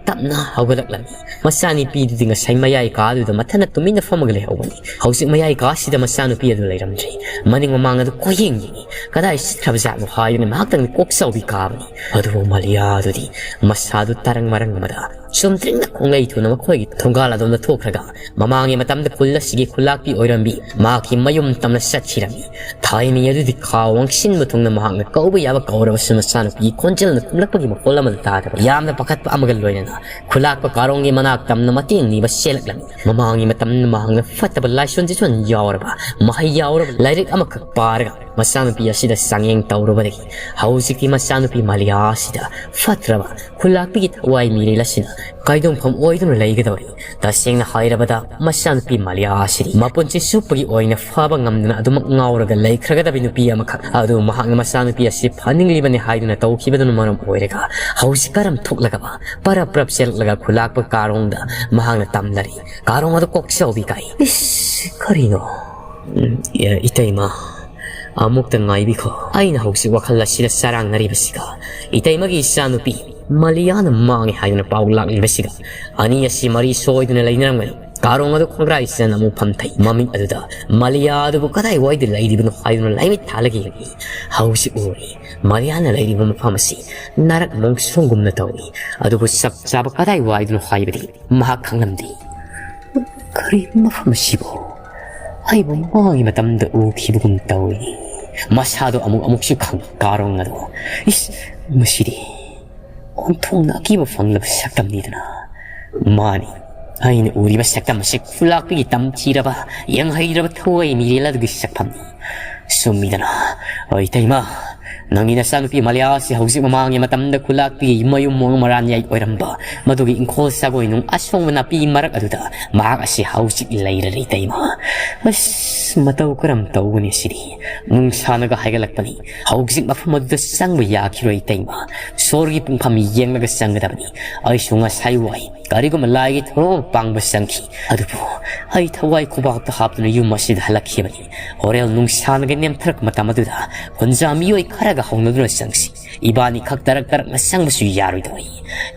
ꯇꯞꯅ ꯍꯧꯒꯠꯂꯛꯂꯝꯃꯤ꯫ ꯃꯆꯥꯅꯨꯄꯤꯗꯨꯗꯤ ꯉꯁꯥꯏ ꯃꯌꯥꯏ ꯀꯥꯗꯨꯗ ꯃꯊꯟꯇ ꯇꯨꯃꯤꯟꯅ ꯐꯝꯃꯒ ꯂꯩꯍꯧꯕꯅꯤ꯫ ꯍꯧꯖꯤꯛ ꯃꯌꯥꯏ ꯀꯥꯁꯤꯗ ꯃꯆꯥꯅꯨꯄꯤ ꯑꯗꯨ ꯂꯩꯔꯝꯗ꯭ꯔꯤ꯫ ꯃꯅꯤꯡ ꯃꯃꯥꯡ ꯑꯗꯨ ꯀꯣꯏꯌꯦꯡ ꯌꯦꯡꯉꯤ꯫ ꯀꯗꯥꯏ ꯆꯠꯈ꯭ꯔꯕ ꯖꯥꯠꯅꯣ ꯍꯥꯏꯗꯨꯅ ꯉꯥꯏꯍꯥꯛꯇꯪꯗꯤ ꯀꯣꯛ ꯆꯥꯎꯕꯤ ꯀꯥꯕꯅꯤ꯫ ꯑꯗꯨꯕꯨ ꯃꯥꯂꯤꯌꯥꯗꯨꯗꯤ ꯃꯁꯥꯗꯨ ꯇꯔꯪ ꯃꯔꯪ ꯑꯃꯗ ꯆꯨꯝꯗ꯭ꯔꯤꯡꯅ ꯈꯣꯡꯂꯩ ꯊꯨꯅ ꯃꯈꯣꯏꯒꯤ ꯊꯣꯡꯒꯥꯜ ꯑꯗꯣꯝꯗ ꯊꯣꯛꯈ꯭ꯔꯒ ꯃꯃꯥꯡꯒꯤ ꯃꯇꯝꯗ ꯈꯨꯜ ꯑꯁꯤꯒꯤ ꯈꯨꯂꯥꯛꯄꯤ ꯑꯣꯏꯔꯝꯕꯤ ꯃꯍꯥꯛꯀꯤ ꯃꯌꯨꯝ ꯇꯝꯅ ꯆꯠꯈꯤꯔꯝꯃꯤ꯫ ꯊꯥꯏꯃꯤ ꯑꯗꯨꯗꯤ ꯈꯥ ꯋꯥꯡꯁꯤꯟꯕ ꯊꯨꯡꯅ ꯃꯍꯥꯛꯅ ꯀꯧꯕ ꯌꯥꯕ ꯀꯧꯔꯕꯁꯨ ꯃꯆꯥꯅꯨꯄꯤꯒꯤ ꯈꯣꯟꯖꯦꯜꯅ ꯈꯨꯝꯂꯛꯄꯒꯤ ꯃꯈꯣꯜ ꯑꯃꯗ ꯇꯥꯗꯕ ꯌꯥꯝꯅ ꯄꯥꯈꯠꯄ ꯑꯃꯒ ꯂꯣꯏꯅꯅ ꯈꯨꯂꯥꯛꯄ ꯀꯥꯔꯣꯡꯒꯤ ꯃꯅꯥꯛ ꯇꯝꯅ ꯃꯇꯦꯡ ꯅꯤꯕ ꯆꯦꯜꯂꯛꯂꯝꯃꯤ꯫ ꯃꯃꯥꯡꯒꯤ ꯃꯇꯝꯗ ꯃꯍꯥꯛꯅ ꯐꯠꯇꯕ ꯂꯥꯏꯁꯣꯟ ꯖꯤꯁꯣꯟ ꯌꯥꯎꯔꯕ ꯃꯍꯩ ꯌꯥꯎꯔꯕ ꯂꯥꯏꯔꯤꯛ ꯑꯃꯈꯛ ꯄꯥꯔꯒ ꯃꯆꯥꯅꯨꯄꯤ ꯑꯁꯤꯗ ꯆꯥꯡꯌꯦꯡ ꯇꯧꯔꯨꯕꯗꯒꯤ ꯍꯧꯖꯤꯛꯇꯤ ꯃꯆꯥꯅꯨꯄꯤ ꯃꯥꯂꯤꯌꯥ ꯑꯁꯤꯗ ꯐꯠꯇ꯭ꯔꯕ ꯈꯨꯂꯥꯛꯄꯤꯒꯤ ꯊꯋꯥꯏ ꯃꯤꯔꯦꯜ ꯑꯁꯤꯅ ꯀꯥꯏꯗꯣꯡꯐꯝ ꯑꯣꯏꯗꯨꯅ ꯂꯩꯒꯗꯧꯔꯤ꯫ ꯇꯁꯦꯡꯅ ꯍꯥꯏꯔꯕꯗ, ꯃꯆꯥꯅꯨꯄꯤ ꯃꯥꯂꯤꯌꯥ ꯑꯁꯤꯗꯤ ꯃꯄꯨꯟꯁꯤ ꯆꯨꯞꯄꯒꯤ ꯑꯣꯏꯅ ꯐꯕ ꯉꯝꯗꯅ ꯑꯗꯨꯃꯛ ꯉꯥꯎꯔꯒ ꯂꯩꯈ꯭ꯔꯒꯗꯕ ꯅꯨꯄꯤ ꯑꯃꯈꯛ꯫ ꯑꯗꯨ ꯃꯍꯥꯛꯅ ꯃꯆꯥꯅꯨꯄꯤ ꯑꯁꯤ ꯐꯅꯤꯡꯂꯤꯕꯅꯤ ꯍꯥꯏꯗꯨꯅ ꯇꯧꯈꯤꯕꯗꯨꯅ ꯃꯔꯝ ꯑꯣꯏꯔꯒ, ꯍꯧꯖꯤꯛ ꯀꯔꯝ ꯊꯣꯛꯂꯒꯕ ꯄꯔꯞ ꯄꯔꯞ ꯆꯦꯜꯂꯛꯂꯒ ꯈꯨꯂꯥꯛꯄ ꯀꯥꯔꯣꯡꯗ ꯃꯍꯥꯛꯅ ꯇꯝꯂꯔꯤ꯫ ꯀꯥꯔꯣꯡ ꯑꯗꯨ ꯀꯣꯛ ꯆꯥꯎꯕꯤ ꯀꯥꯏ꯫ ꯏꯁ, ꯀꯔꯤꯅꯣ? ꯎꯝ, ꯑꯦ, ꯏꯇꯩꯃ, ꯑꯃꯨꯛꯇ ꯉꯥꯏꯕꯤꯈꯣ꯫ ꯑꯩꯅ ꯍꯧꯖꯤꯛ ꯋꯥꯈꯜ ꯑꯁꯤꯗ ꯆꯔꯥꯡꯅꯔꯤꯕꯁꯤꯒ, ꯏꯇꯩꯃꯒꯤ ꯏꯆꯥꯅꯨꯄꯤ ꯃꯥꯂꯤꯌꯥꯅ ꯃꯥꯡꯉꯦ ꯍꯥꯏꯗꯨꯅ ꯄꯥꯎ ꯂꯥꯛꯂꯤꯕꯁꯤꯒ, ꯑꯅꯤ ꯑꯁꯤ ꯃꯔꯤ ꯁꯣꯏꯗꯅ ꯂꯩꯅꯔꯝꯒꯅꯤ꯫ ꯀꯥꯔꯣꯡ ꯑꯗꯨ ꯈꯣꯡꯒ꯭ꯔꯥꯏ ꯆꯟꯅ ꯑꯃꯨꯛ ꯐꯝꯊꯩ꯫ ꯃꯃꯤꯠ ꯑꯗꯨꯗ ꯃꯥꯂꯤꯌꯥ ꯑꯗꯨꯕꯨ ꯀꯗꯥꯏꯋꯥꯏꯗ ꯂꯩꯔꯤꯕꯅꯣ ꯍꯥꯏꯗꯨꯅ ꯂꯥꯏꯃꯤꯠ ꯊꯥꯜꯂꯒ ꯌꯦꯡꯏ꯫ ꯍꯧꯖꯤꯛ ꯎꯔꯤ꯫ ꯃꯥꯂꯤꯌꯥꯅ ꯂꯩꯔꯤꯕ ꯃꯐꯝ ꯑꯁꯤ ꯅꯔꯛ ꯃꯣꯡꯁꯣꯡꯒꯨꯝꯅ ꯇꯧꯏ꯫ ꯑꯗꯨꯕꯨ ꯆꯞ ꯆꯥꯕ ꯀꯗꯥꯏꯋꯥꯏꯗꯅꯣ ꯍꯥꯏꯕꯗꯤ ꯃꯍꯥꯛ ꯈꯪꯂꯝꯗꯦ꯫ ꯀꯔꯤ ꯃꯐꯝ ꯑꯁꯤꯕꯨ? ꯑꯩꯕꯨ ꯃꯃꯥꯡꯒꯤ ꯃꯇꯝꯗ ꯎꯈꯤꯕꯒꯨꯝ ꯇꯧꯏ꯫ ꯃꯁꯥꯗꯣ ꯑꯃꯨꯛ ꯑꯃꯨꯛꯁꯨ ꯈꯪꯏ, ꯀꯥꯔꯣꯡ ꯑꯗꯣ꯫ ꯏꯁ, ꯃꯁꯤꯗꯤ ꯑꯣꯟꯊꯣꯛꯅ ꯑꯀꯤꯕ ꯐꯪꯂꯕ ꯁꯛꯇꯝꯅꯤꯗꯅ꯫ ꯃꯥꯅꯤ, ꯑꯩꯅ ꯎꯔꯤꯕ ꯁꯛꯇꯝ ꯑꯁꯤ ꯈꯨꯂꯥꯛꯄꯤꯒꯤ ꯇꯝꯊꯤꯔꯕ, ꯌꯦꯡꯍꯩꯗ꯭ꯔꯕ ꯊꯋꯥꯏ ꯃꯤꯔꯦꯜ ꯑꯗꯨꯒꯤ ꯁꯛꯐꯝꯅꯤ꯫ ꯆꯨꯝꯃꯤꯗꯅ, ꯏꯇꯩꯃ, ꯅꯪꯒꯤ ꯅꯆꯥꯅꯨꯄꯤ ꯃꯥꯂꯤꯌꯥ ꯑꯁꯤ ꯍꯧꯖꯤꯛ ꯃꯃꯥꯡꯒꯤ ꯃꯇꯝꯗ ꯈꯨꯂꯥꯛꯄꯤꯒꯤ ꯃꯌꯨꯝ ꯃꯑꯣꯡ ꯃꯔꯥꯟꯌꯥꯏ ꯑꯣꯏꯔꯝꯕ, ꯃꯗꯨꯒꯤ ꯏꯪꯈꯣꯜ ꯁꯥꯒꯣꯏ ꯅꯨꯡ ꯑꯁꯣꯡꯕ ꯅꯥꯄꯤ ꯃꯔꯛ ꯑꯗꯨꯗ ꯃꯍꯥꯛ ꯑꯁꯤ ꯍꯧꯖꯤꯛ ꯂꯩꯔꯔꯦ, ꯏꯇꯩꯃ꯫ ꯑꯁ, ꯃꯇꯧ ꯀꯔꯝ ꯇꯧꯒꯅꯤ ꯁꯤꯗꯤ? ꯅꯨꯡꯁꯥꯅꯒ ꯍꯥꯏꯒꯠꯂꯛꯄꯅꯤ꯫ ꯍꯧꯖꯤꯛ ꯃꯐꯝ ꯑꯗꯨꯗ ꯆꯪꯕ ꯌꯥꯈꯤꯔꯣꯏ, ꯏꯇꯩꯃ꯫ ꯁꯣꯔꯒꯤ ꯄꯨꯡꯐꯝ ꯌꯦꯡꯂꯒ ꯆꯪꯒꯗꯕꯅꯤ꯫ ꯑꯩꯁꯨ ꯉꯁꯥꯏ ꯋꯥꯏ ꯀꯔꯤꯒꯨꯝꯕ ꯂꯥꯏꯒꯤ ꯊꯧꯔꯝ ꯑꯃ ꯄꯥꯡꯕ ꯆꯪꯈꯤ꯫ ꯑꯗꯨꯕꯨ ꯑꯩ ꯊꯋꯥꯏ ꯈꯨꯕꯥꯛꯇ ꯍꯥꯞꯇꯨꯅ ꯌꯨꯝ ꯑꯁꯤꯗ ꯍꯜꯂꯛꯈꯤꯕꯅꯤ꯫ ꯍꯣꯔꯦꯜ ꯅꯨꯡꯁꯥꯅꯒ ꯅꯦꯝꯊꯔꯛꯄ ꯃꯇꯝ ꯑꯗꯨꯗ ꯈꯨꯟꯖꯥ ꯃꯤꯑꯣꯏ ꯈꯔꯒ ꯍꯧꯅꯗꯨꯅ ꯆꯪꯁꯤ꯫ ꯏꯕꯥꯅꯤ ꯈꯛ ꯇꯔꯛ ꯇꯔꯛꯅ ꯆꯪꯕꯁꯨ ꯌꯥꯔꯣꯏꯗꯧꯔꯤ꯫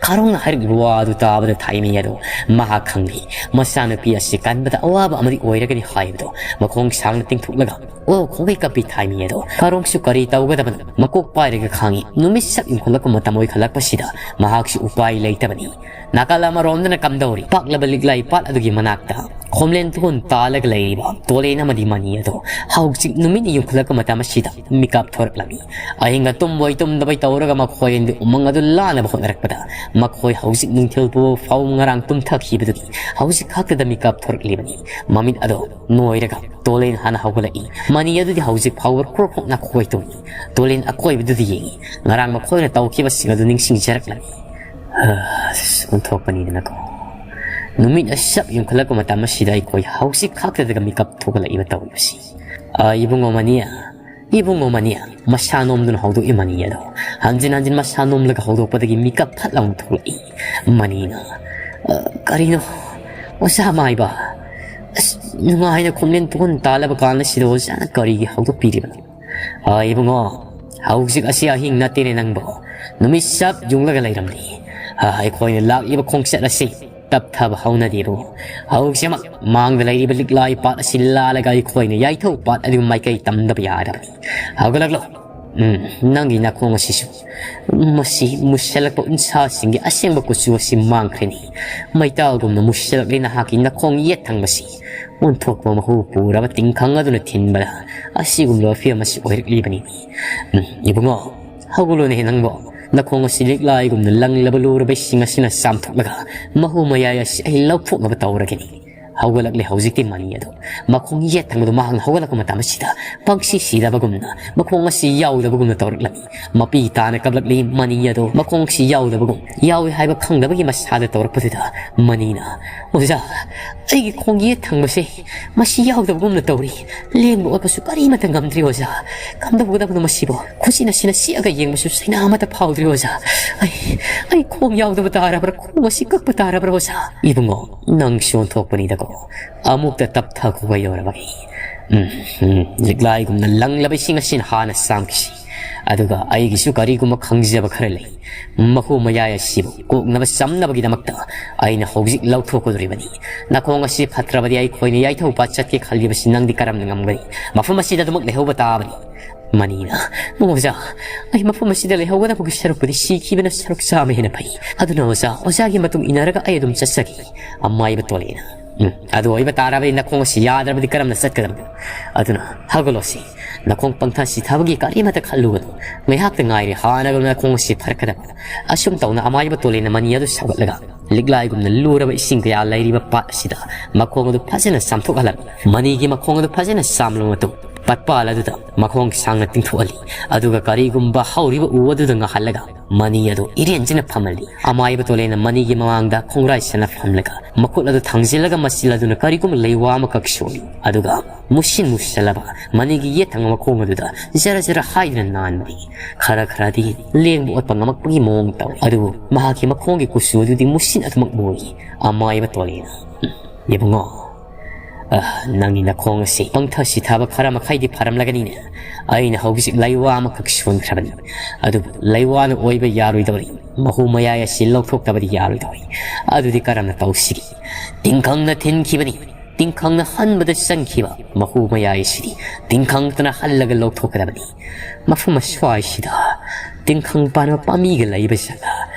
ꯀꯥꯔꯣꯡꯅ ꯍꯥꯏꯔꯛꯂꯤꯕ ꯋꯥ ꯑꯗꯨ ꯇꯥꯕꯗ ꯊꯥꯏꯃꯤ ꯑꯗꯣ ꯃꯍꯥꯛ ꯈꯪꯂꯤ꯫ ꯃꯆꯥꯅꯨꯄꯤ ꯑꯁꯤ ꯀꯟꯕꯗ ꯑꯋꯥꯕ ꯑꯃꯗꯤ ꯑꯣꯏꯔꯒꯅꯤ ꯍꯥꯏꯕꯗꯣ ꯃꯈꯣꯡ ꯁꯥꯡꯅ ꯇꯤꯡꯊꯣꯛꯂꯒ ꯑꯣ ꯈꯣꯡꯒꯩ ꯀꯞꯄꯤ ꯊꯥꯏꯃꯤ ꯑꯗꯣ꯫ ꯀꯥꯔꯣꯡꯁꯨ ꯀꯔꯤ ꯇꯧꯒꯗꯕꯅꯣ ꯃꯀꯣꯛ ꯄꯥꯏꯔꯒ ꯈꯥꯡꯉꯤ꯫ ꯅꯨꯃꯤꯠ ꯁꯛ ꯌꯨꯡꯈꯠꯂꯛꯄ ꯃꯇꯝ ꯑꯣꯏꯈꯠꯂꯛꯄꯁꯤꯗ ꯃꯍꯥꯛꯁꯨ ꯎꯄꯥꯏ ꯂꯩꯇꯕꯅꯤ꯫ ꯅꯥꯀꯜ ꯑꯃꯔꯣꯝꯗꯅ ꯀꯝꯗꯧꯔꯤ? ꯄꯥꯛꯂꯕ ꯂꯤꯛꯂꯥꯏ ꯄꯥꯠ ꯑꯗꯨꯒꯤ ꯃꯅꯥꯛꯇ ꯈꯣꯝꯂꯦꯟ ꯊꯣꯟ ꯇꯥꯜꯂꯒ ꯂꯩꯔꯤꯕ ꯇꯣꯂꯦꯟ ꯑꯃꯗꯤ ꯃꯅꯤ ꯑꯗꯣ ꯍꯧꯖꯤꯛ ꯅꯨꯃꯤꯠꯅ ꯌꯨꯡꯈꯠꯂꯛꯄ ꯃꯇꯝ ꯑꯁꯤꯗ ꯃꯤꯀꯥꯞ ꯊꯣꯔꯛꯂꯝꯃꯤ꯫ ꯑꯍꯤꯡꯒ ꯇꯨꯝꯕꯣꯏ ꯇꯨꯝꯗꯕꯣꯏ ꯇꯧꯔꯒ ꯃꯈꯣꯏ ꯑꯅꯤꯗꯤ ꯎꯃꯪ ꯑꯗꯨ ꯂꯥꯟꯅꯕ ꯍꯣꯠꯅꯔꯛꯄꯗ ꯃꯈꯣꯏ ꯍꯧꯖꯤꯛ ꯅꯨꯡꯊꯤꯜ ꯄꯨꯕ ꯐꯥꯎ ꯉꯔꯥꯡ ꯇꯨꯝꯊꯈꯤꯕꯗꯨꯒꯤ ꯍꯧꯖꯤꯛ ꯈꯛꯇꯗ ꯃꯤꯀꯥꯞ ꯊꯣꯔꯛꯂꯤꯕꯅꯤ꯫ ꯃꯃꯤꯠ ꯑꯗꯣ ꯅꯣꯏꯔꯒ ꯇꯣꯂꯦꯟ ꯍꯥꯟꯅ ꯍꯧꯒꯠꯂꯛꯏ꯫ ꯃꯅꯤ ꯑꯗꯨꯗꯤ ꯍꯧꯖꯤꯛ ꯐꯥꯎꯕ ꯀ꯭ꯔꯣꯛ ꯀ꯭ꯔꯣꯛ ꯅꯥꯈꯣꯏ ꯇꯨꯝꯃꯤ꯫ ꯇꯣꯂꯦꯟ ꯑꯀꯣꯏꯕꯗꯨꯗ ꯌꯦꯡꯉꯤ꯫ ꯉꯔꯥꯡ ꯃꯈꯣꯏꯅ ꯇꯧꯈꯤꯕꯁꯤꯡ ꯑꯗꯨ ꯅꯤꯡꯁꯤꯡꯖꯔꯛꯂꯝꯃꯤ꯫ ꯑꯁ, ꯑꯣꯟꯊꯣꯛꯄꯅꯤꯗꯅꯀꯣ꯫ ꯅꯨꯃꯤꯠ ꯑꯁꯨꯛ ꯌꯨꯡꯈꯠꯂꯛꯄ ꯃꯇꯝ ꯑꯁꯤꯗ ꯑꯩꯈꯣꯏ ꯍꯧꯖꯤꯛ ꯈꯛꯇꯗꯒ ꯃꯤꯀꯞ ꯊꯣꯛꯂꯛꯏꯕ ꯇꯧꯔꯤꯕꯁꯤ꯫ ꯑ, ꯏꯕꯨꯡꯉꯣ ꯃꯅꯤ, ꯏꯕꯨꯡꯉꯣ ꯃꯅꯤ, ꯃꯁꯥ ꯅꯣꯝꯗꯨꯅ ꯍꯧꯗꯣꯛꯏ ꯃꯅꯤ ꯑꯗꯣ꯫ ꯍꯟꯖꯤꯟ ꯍꯟꯖꯤꯟ ꯃꯁꯥ ꯅꯣꯝꯂꯒ ꯍꯧꯗꯣꯛꯄꯗꯒꯤ ꯃꯤꯀꯞ ꯐꯠ ꯂꯥꯎꯅ ꯊꯣꯛꯂꯛꯏ ꯃꯅꯤꯅ꯫ "ꯑ, ꯀꯔꯤꯅꯣ? ꯑꯣꯖꯥ ꯃꯥꯏꯕ, ꯑꯁ, ꯅꯨꯡꯉꯥꯏꯅ ꯈꯣꯝꯂꯦꯟ ꯇꯨꯍꯟ ꯇꯥꯜꯂꯕ ꯀꯥꯟꯗ ꯁꯤꯗ ꯑꯣꯖꯥꯅ ꯀꯔꯤꯒꯤ ꯍꯧꯗꯣꯛꯄꯤꯔꯤꯕꯅꯣ?" "ꯑ, ꯏꯕꯨꯡꯉꯣ, ꯍꯧꯖꯤꯛ ꯑꯁꯤ ꯑꯍꯤꯡ ꯅꯠꯇꯦꯅꯦ ꯅꯪꯕꯣ꯫ ꯅꯨꯃꯤꯠ ꯆꯞ ꯌꯨꯡꯂꯒ ꯂꯩꯔꯝꯂꯤ꯫ ꯑ, ꯑꯩꯈꯣꯏꯅ ꯂꯥꯛꯂꯤꯕ ꯈꯣꯡꯆꯠ ꯑꯁꯤ ꯇꯞꯊꯕ ꯍꯧꯅꯗꯦꯕꯨ꯫ ꯍꯧꯖꯤꯛꯃꯛ ꯃꯥꯡꯗ ꯂꯩꯔꯤꯕ ꯂꯤꯛꯂꯥꯏ ꯄꯥꯠ ꯑꯁꯤ ꯂꯥꯜꯂꯒ ꯑꯩꯈꯣꯏꯅ ꯌꯥꯏꯊꯧ ꯄꯥꯠ ꯑꯗꯨ ꯃꯥꯏꯀꯩ ꯇꯝꯗꯕ ꯌꯥꯗꯕꯅꯤ꯫ ꯍꯧꯒꯠꯂꯛꯂꯣ꯫ ꯎꯝ, ꯅꯪꯒꯤ ꯅꯥꯈꯣꯡ ꯑꯁꯤꯁꯨ꯫ ꯃꯁꯤ ꯃꯨꯁꯜꯂꯛꯄ ꯎꯟꯁꯥꯁꯤꯡꯒꯤ ꯑꯁꯦꯡꯕ ꯀꯨꯆꯨ ꯑꯁꯤ ꯃꯥꯡꯈ꯭ꯔꯦꯅꯦ꯫ ꯃꯩꯇꯥꯜꯒꯨꯝꯅ ꯃꯨꯁꯜꯂꯛꯂꯦ ꯅꯍꯥꯛꯀꯤ ꯅꯥꯈꯣꯡ ꯌꯦꯠ ꯊꯪꯕꯁꯤ꯫ ꯑꯣꯟꯊꯣꯛꯄ ꯃꯍꯨ ꯄꯨꯔꯕ ꯇꯤꯡꯈꯪ ꯑꯗꯨꯅ ꯊꯤꯟꯕꯗ ꯑꯁꯤꯒꯨꯝꯂꯕ ꯐꯤꯕꯝ ꯑꯁꯤ ꯑꯣꯏꯔꯛꯂꯤꯕꯅꯤ꯫ ꯎꯝ, ꯏꯕꯨꯡꯉꯣ, ꯍꯧꯒꯠꯂꯣꯅꯦ ꯅꯪꯕꯣ꯫ ꯅꯈꯣꯡ ꯑꯁꯤ ꯂꯤꯛꯂꯥꯏꯒꯨꯝꯅ ꯂꯪꯂꯕ ꯂꯨꯔꯕ ꯏꯁꯤꯡ ꯑꯁꯤꯅ ꯆꯥꯝꯊꯣꯛꯂꯒ ꯃꯍꯨ ꯃꯌꯥꯏ ꯑꯁꯤ ꯑꯩ ꯂꯧꯊꯣꯛꯅꯕ ꯇꯧꯔꯒꯅꯤ꯫ ꯍꯧꯒꯠꯂꯛꯂꯦ ꯍꯧꯖꯤꯛꯇꯤ ꯃꯅꯤ ꯑꯗꯣ꯫ ꯃꯈꯣꯡ ꯌꯦꯠ ꯊꯪꯕꯗꯣ ꯃꯍꯥꯛꯅ ꯍꯧꯒꯠꯂꯛꯄ ꯃꯇꯝ ꯑꯁꯤꯗ ꯄꯪꯁꯤ ꯁꯤꯗꯕꯒꯨꯝꯅ ꯃꯈꯣꯡ ꯑꯁꯤ ꯌꯥꯎꯗꯕꯒꯨꯝꯅ ꯇꯧꯔꯛꯂꯝꯃꯤ꯫ ꯃꯄꯤ ꯇꯥꯅ ꯀꯞꯂꯛꯂꯤ ꯃꯅꯤ ꯑꯗꯣ ꯃꯈꯣꯡ ꯑꯁꯤ ꯌꯥꯎꯗꯕꯒꯨꯝ, ꯌꯥꯎꯏ ꯍꯥꯏꯕ ꯈꯪꯗꯕꯒꯤ ꯃꯁꯥꯗ ꯇꯧꯔꯛꯄꯗꯨꯗ ꯃꯅꯤꯅ, "ꯑꯣꯖꯥ, ꯑꯩꯒꯤ ꯈꯣꯡ ꯌꯦꯠ ꯊꯪꯕꯁꯦ ꯃꯁꯤ ꯌꯥꯎꯗꯕꯒꯨꯝꯅ ꯇꯧꯔꯤ꯫ ꯂꯦꯡꯕ ꯑꯣꯠꯄꯁꯨ ꯀꯔꯤꯃꯠꯇ ꯉꯝꯗ꯭ꯔꯤ ꯑꯣꯖꯥ꯫ ꯀꯝꯗꯧꯒꯗꯕꯅꯣ ꯃꯁꯤꯕꯣ? ꯈꯨꯠꯁꯤꯅ ꯁꯤꯅ ꯁꯤꯛꯑꯒ ꯌꯦꯡꯕꯁꯨ ꯁꯩꯅꯥ ꯑꯃꯠꯇ ꯐꯥꯎꯗ꯭ꯔꯤ ꯑꯣꯖꯥ꯫ ꯑꯩ, ꯑꯩ ꯈꯣꯡ ꯌꯥꯎꯗꯕ ꯇꯥꯔꯕ꯭ꯔꯥ? ꯈꯣꯡ ꯑꯁꯤ ꯀꯛꯄ ꯇꯥꯔꯕ꯭ꯔꯥ ꯑꯣꯖꯥ?" "ꯏꯕꯨꯡꯉꯣ, ꯅꯪ ꯁꯣꯟꯊꯣꯛꯄꯅꯤꯗꯀꯣ꯫ ꯑꯃꯨꯛꯇ ꯇꯞꯊꯈꯣ ꯀꯩꯗꯧꯔꯕꯒꯦ?" ꯎꯝ, ꯎꯝ, ꯂꯤꯛꯂꯥꯏꯒꯨꯝꯅ ꯂꯪꯂꯕ ꯏꯁꯤꯡ ꯑꯁꯤꯅ ꯍꯥꯟꯅ ꯆꯥꯝꯈꯤꯁꯤ꯫ ꯑꯗꯨꯒ ꯑꯩꯒꯤꯁꯨ ꯀꯔꯤꯒꯨꯝꯕ ꯈꯪꯖꯕ ꯈꯔ ꯂꯩ꯫ ꯃꯍꯨ ꯃꯌꯥꯏ ꯑꯁꯤꯕꯨ ꯀꯣꯛꯅꯕ ꯆꯝꯅꯕꯒꯤꯗꯃꯛꯇ ꯑꯩꯅ ꯍꯧꯖꯤꯛ ꯂꯧꯊꯣꯛꯀꯗꯧꯔꯤꯕꯅꯤ꯫ ꯅꯈꯣꯡ ꯑꯁꯤ ꯐꯠꯇ꯭ꯔꯕꯗꯤ ꯑꯩꯈꯣꯏꯅ ꯌꯥꯏꯊꯧ ꯄꯥꯠ ꯆꯠꯀꯦ ꯈꯜꯂꯤꯕꯁꯤ ꯅꯪꯗꯤ ꯀꯔꯝꯅ ꯉꯝꯒꯅꯤ? ꯃꯐꯝ ꯑꯁꯤꯗ ꯑꯗꯨꯃꯛ ꯂꯩꯍꯧꯕ ꯇꯥꯕꯅꯤ꯫ ꯃꯅꯤꯅ, "ꯑꯣꯖꯥ, ꯑꯩ ꯃꯐꯝ ꯑꯁꯤꯗ ꯂꯩꯍꯧꯒꯗꯕꯒꯤ ꯁꯔꯨꯛꯄꯨꯗꯤ ꯁꯤꯈꯤꯕꯅ ꯁꯔꯨꯛ ꯆꯥꯝꯃ ꯍꯦꯟꯅ ꯐꯩ꯫ ꯑꯗꯨꯅ ꯑꯣꯖꯥ, ꯑꯣꯖꯥꯒꯤ ꯃꯇꯨꯡ ꯏꯟꯅꯔꯒ ꯑꯩ ꯑꯗꯨꯝ ꯆꯠꯆꯒꯦ꯫" ꯑꯃꯥꯏꯕ ꯇꯣꯂꯦꯅ, "ꯎꯝ, ꯑꯗꯨ ꯑꯣꯏꯕ ꯇꯥꯔꯕꯗꯤ ꯅꯈꯣꯡ ꯑꯁꯤ ꯌꯥꯗ꯭ꯔꯕꯗꯤ ꯀꯔꯝꯅ ꯆꯠꯀꯗꯕꯅꯣ? ꯑꯗꯨꯅ ꯍꯧꯒꯠꯂꯣꯁꯤ꯫ ꯅꯈꯣꯡ ꯄꯪꯊꯥ ꯁꯤꯊꯥꯕꯒꯤ ꯀꯔꯤꯃꯠꯇ ꯈꯜꯂꯨꯒꯅꯨ꯫ ꯉꯥꯏꯍꯥꯛꯇ ꯉꯥꯏꯔꯦ, ꯍꯥꯟꯅꯒꯨꯝꯅ ꯅꯈꯣꯡ ꯑꯁꯤ ꯐꯔꯛꯀꯗꯕ꯫" ꯑꯁꯨꯝ ꯇꯧꯅ ꯑꯃꯥꯏꯕ ꯇꯣꯂꯦꯅ ꯃꯅꯤ ꯑꯗꯨ ꯁꯧꯒꯠꯂꯒ ꯂꯤꯛꯂꯥꯏꯒꯨꯝꯅ ꯂꯨꯔꯕ ꯏꯁꯤꯡ ꯀꯌꯥ ꯂꯩꯔꯤꯕ ꯄꯥꯠ ꯑꯁꯤꯗ ꯃꯈꯣꯡ ꯑꯗꯨ ꯐꯖꯅ ꯆꯥꯝꯊꯣꯛꯍꯜꯂꯝꯃꯤ꯫ ꯃꯅꯤꯒꯤ ꯃꯈꯣꯡ ꯑꯗꯨ ꯐꯖꯅ ꯆꯥꯝꯂꯕ ꯃꯇꯨꯡ, ꯄꯠꯄꯥꯜ ꯑꯗꯨꯗ ꯃꯈꯣꯡ ꯁꯥꯡꯅ ꯇꯤꯡꯊꯣꯛꯍꯜꯂꯤ꯫ ꯑꯗꯨꯒ ꯀꯔꯤꯒꯨꯝꯕ ꯍꯧꯔꯤꯕ ꯎ ꯑꯗꯨꯗ ꯉꯥꯍꯜꯂꯒ ꯃꯅꯤ ꯑꯗꯨ ꯏꯔꯦꯟꯖꯅ ꯐꯝꯍꯜꯂꯤ꯫ ꯑꯃꯥꯏꯕ ꯇꯣꯂꯦꯅ ꯃꯅꯤꯒꯤ ꯃꯃꯥꯡꯗ ꯈꯣꯡꯒ꯭ꯔꯥꯏ ꯁꯅ ꯐꯝꯂꯒ ꯃꯈꯨꯠ ꯑꯗꯨ ꯊꯥꯡꯖꯤꯜꯂꯒ ꯃꯆꯤꯜ ꯑꯗꯨꯅ ꯀꯔꯤꯒꯨꯝꯕ ꯂꯩꯋꯥ ꯑꯃꯈꯛ ꯁꯣꯛꯏ꯫ ꯑꯗꯨꯒ ꯃꯨꯁꯤꯟ ꯃꯨꯁꯜꯂꯕ ꯃꯅꯤꯒꯤ ꯌꯦꯠ ꯊꯪꯕ ꯃꯈꯣꯡ ꯑꯗꯨꯗ ꯖꯔ ꯖꯔ ꯍꯥꯏꯗꯨꯅ ꯅꯥꯟꯕꯗꯤ ꯈꯔ ꯈꯔꯗꯤ ꯂꯦꯡꯕ ꯑꯣꯠꯄ ꯉꯝꯃꯛꯄꯒꯤ ꯃꯑꯣꯡ ꯇꯧꯏ꯫ ꯑꯗꯨꯕꯨ ꯃꯍꯥꯛꯀꯤ ꯃꯈꯣꯡꯒꯤ ꯀꯨꯆꯨ ꯑꯗꯨꯗꯤ ꯃꯨꯁꯤꯟ ꯑꯗꯨꯃꯛ ꯃꯨꯏ꯫ ꯑꯃꯥꯏꯕ ꯇꯣꯂꯦꯅ, "ꯏꯕꯨꯡꯉꯣ, ꯑ, ꯅꯪꯒꯤ ꯅꯈꯣꯡ ꯑꯁꯤ ꯄꯪꯊ ꯁꯤꯊꯕ ꯈꯔ ꯃꯈꯩꯗꯤ ꯐꯔꯝꯂꯒꯅꯤꯅꯦ꯫ ꯑꯩꯅ ꯍꯧꯖꯤꯛ ꯂꯩꯋꯥ ꯑꯃꯈꯛ ꯁꯣꯟꯈ꯭ꯔꯕꯅꯤ꯫ ꯑꯗꯨꯕꯨ ꯂꯩꯋꯥꯅ ꯑꯣꯏꯕ ꯌꯥꯔꯣꯏꯗꯧꯔꯤ꯫ ꯃꯍꯨ ꯃꯌꯥꯏ ꯑꯁꯤ ꯂꯧꯊꯣꯛꯇꯕꯗꯤ ꯌꯥꯔꯣꯏꯗꯧꯔꯤ꯫ ꯑꯗꯨꯗꯤ ꯀꯔꯝꯅ ꯇꯧꯁꯤꯒꯦ? ꯇꯤꯡꯈꯪꯅ ꯊꯤꯟꯈꯤꯕꯅꯤ꯫ ꯇꯤꯡꯈꯪꯅ ꯍꯟꯕꯗ ꯆꯪꯈꯤꯕ ꯃꯍꯨ ꯃꯌꯥꯏ ꯑꯁꯤꯗꯤ ꯇꯤꯡꯈꯪꯇꯅ ꯍꯜꯂꯒ ꯂꯧꯊꯣꯛꯀꯗꯕꯅꯤ꯫ ꯃꯐꯝ ꯑꯁ꯭ꯋꯥꯏꯁꯤꯗ ꯇꯤꯡꯈꯪ ꯄꯥꯟꯕ ꯄꯥꯝꯕꯤꯒ ꯂꯩꯕ ꯖꯒꯥ꯫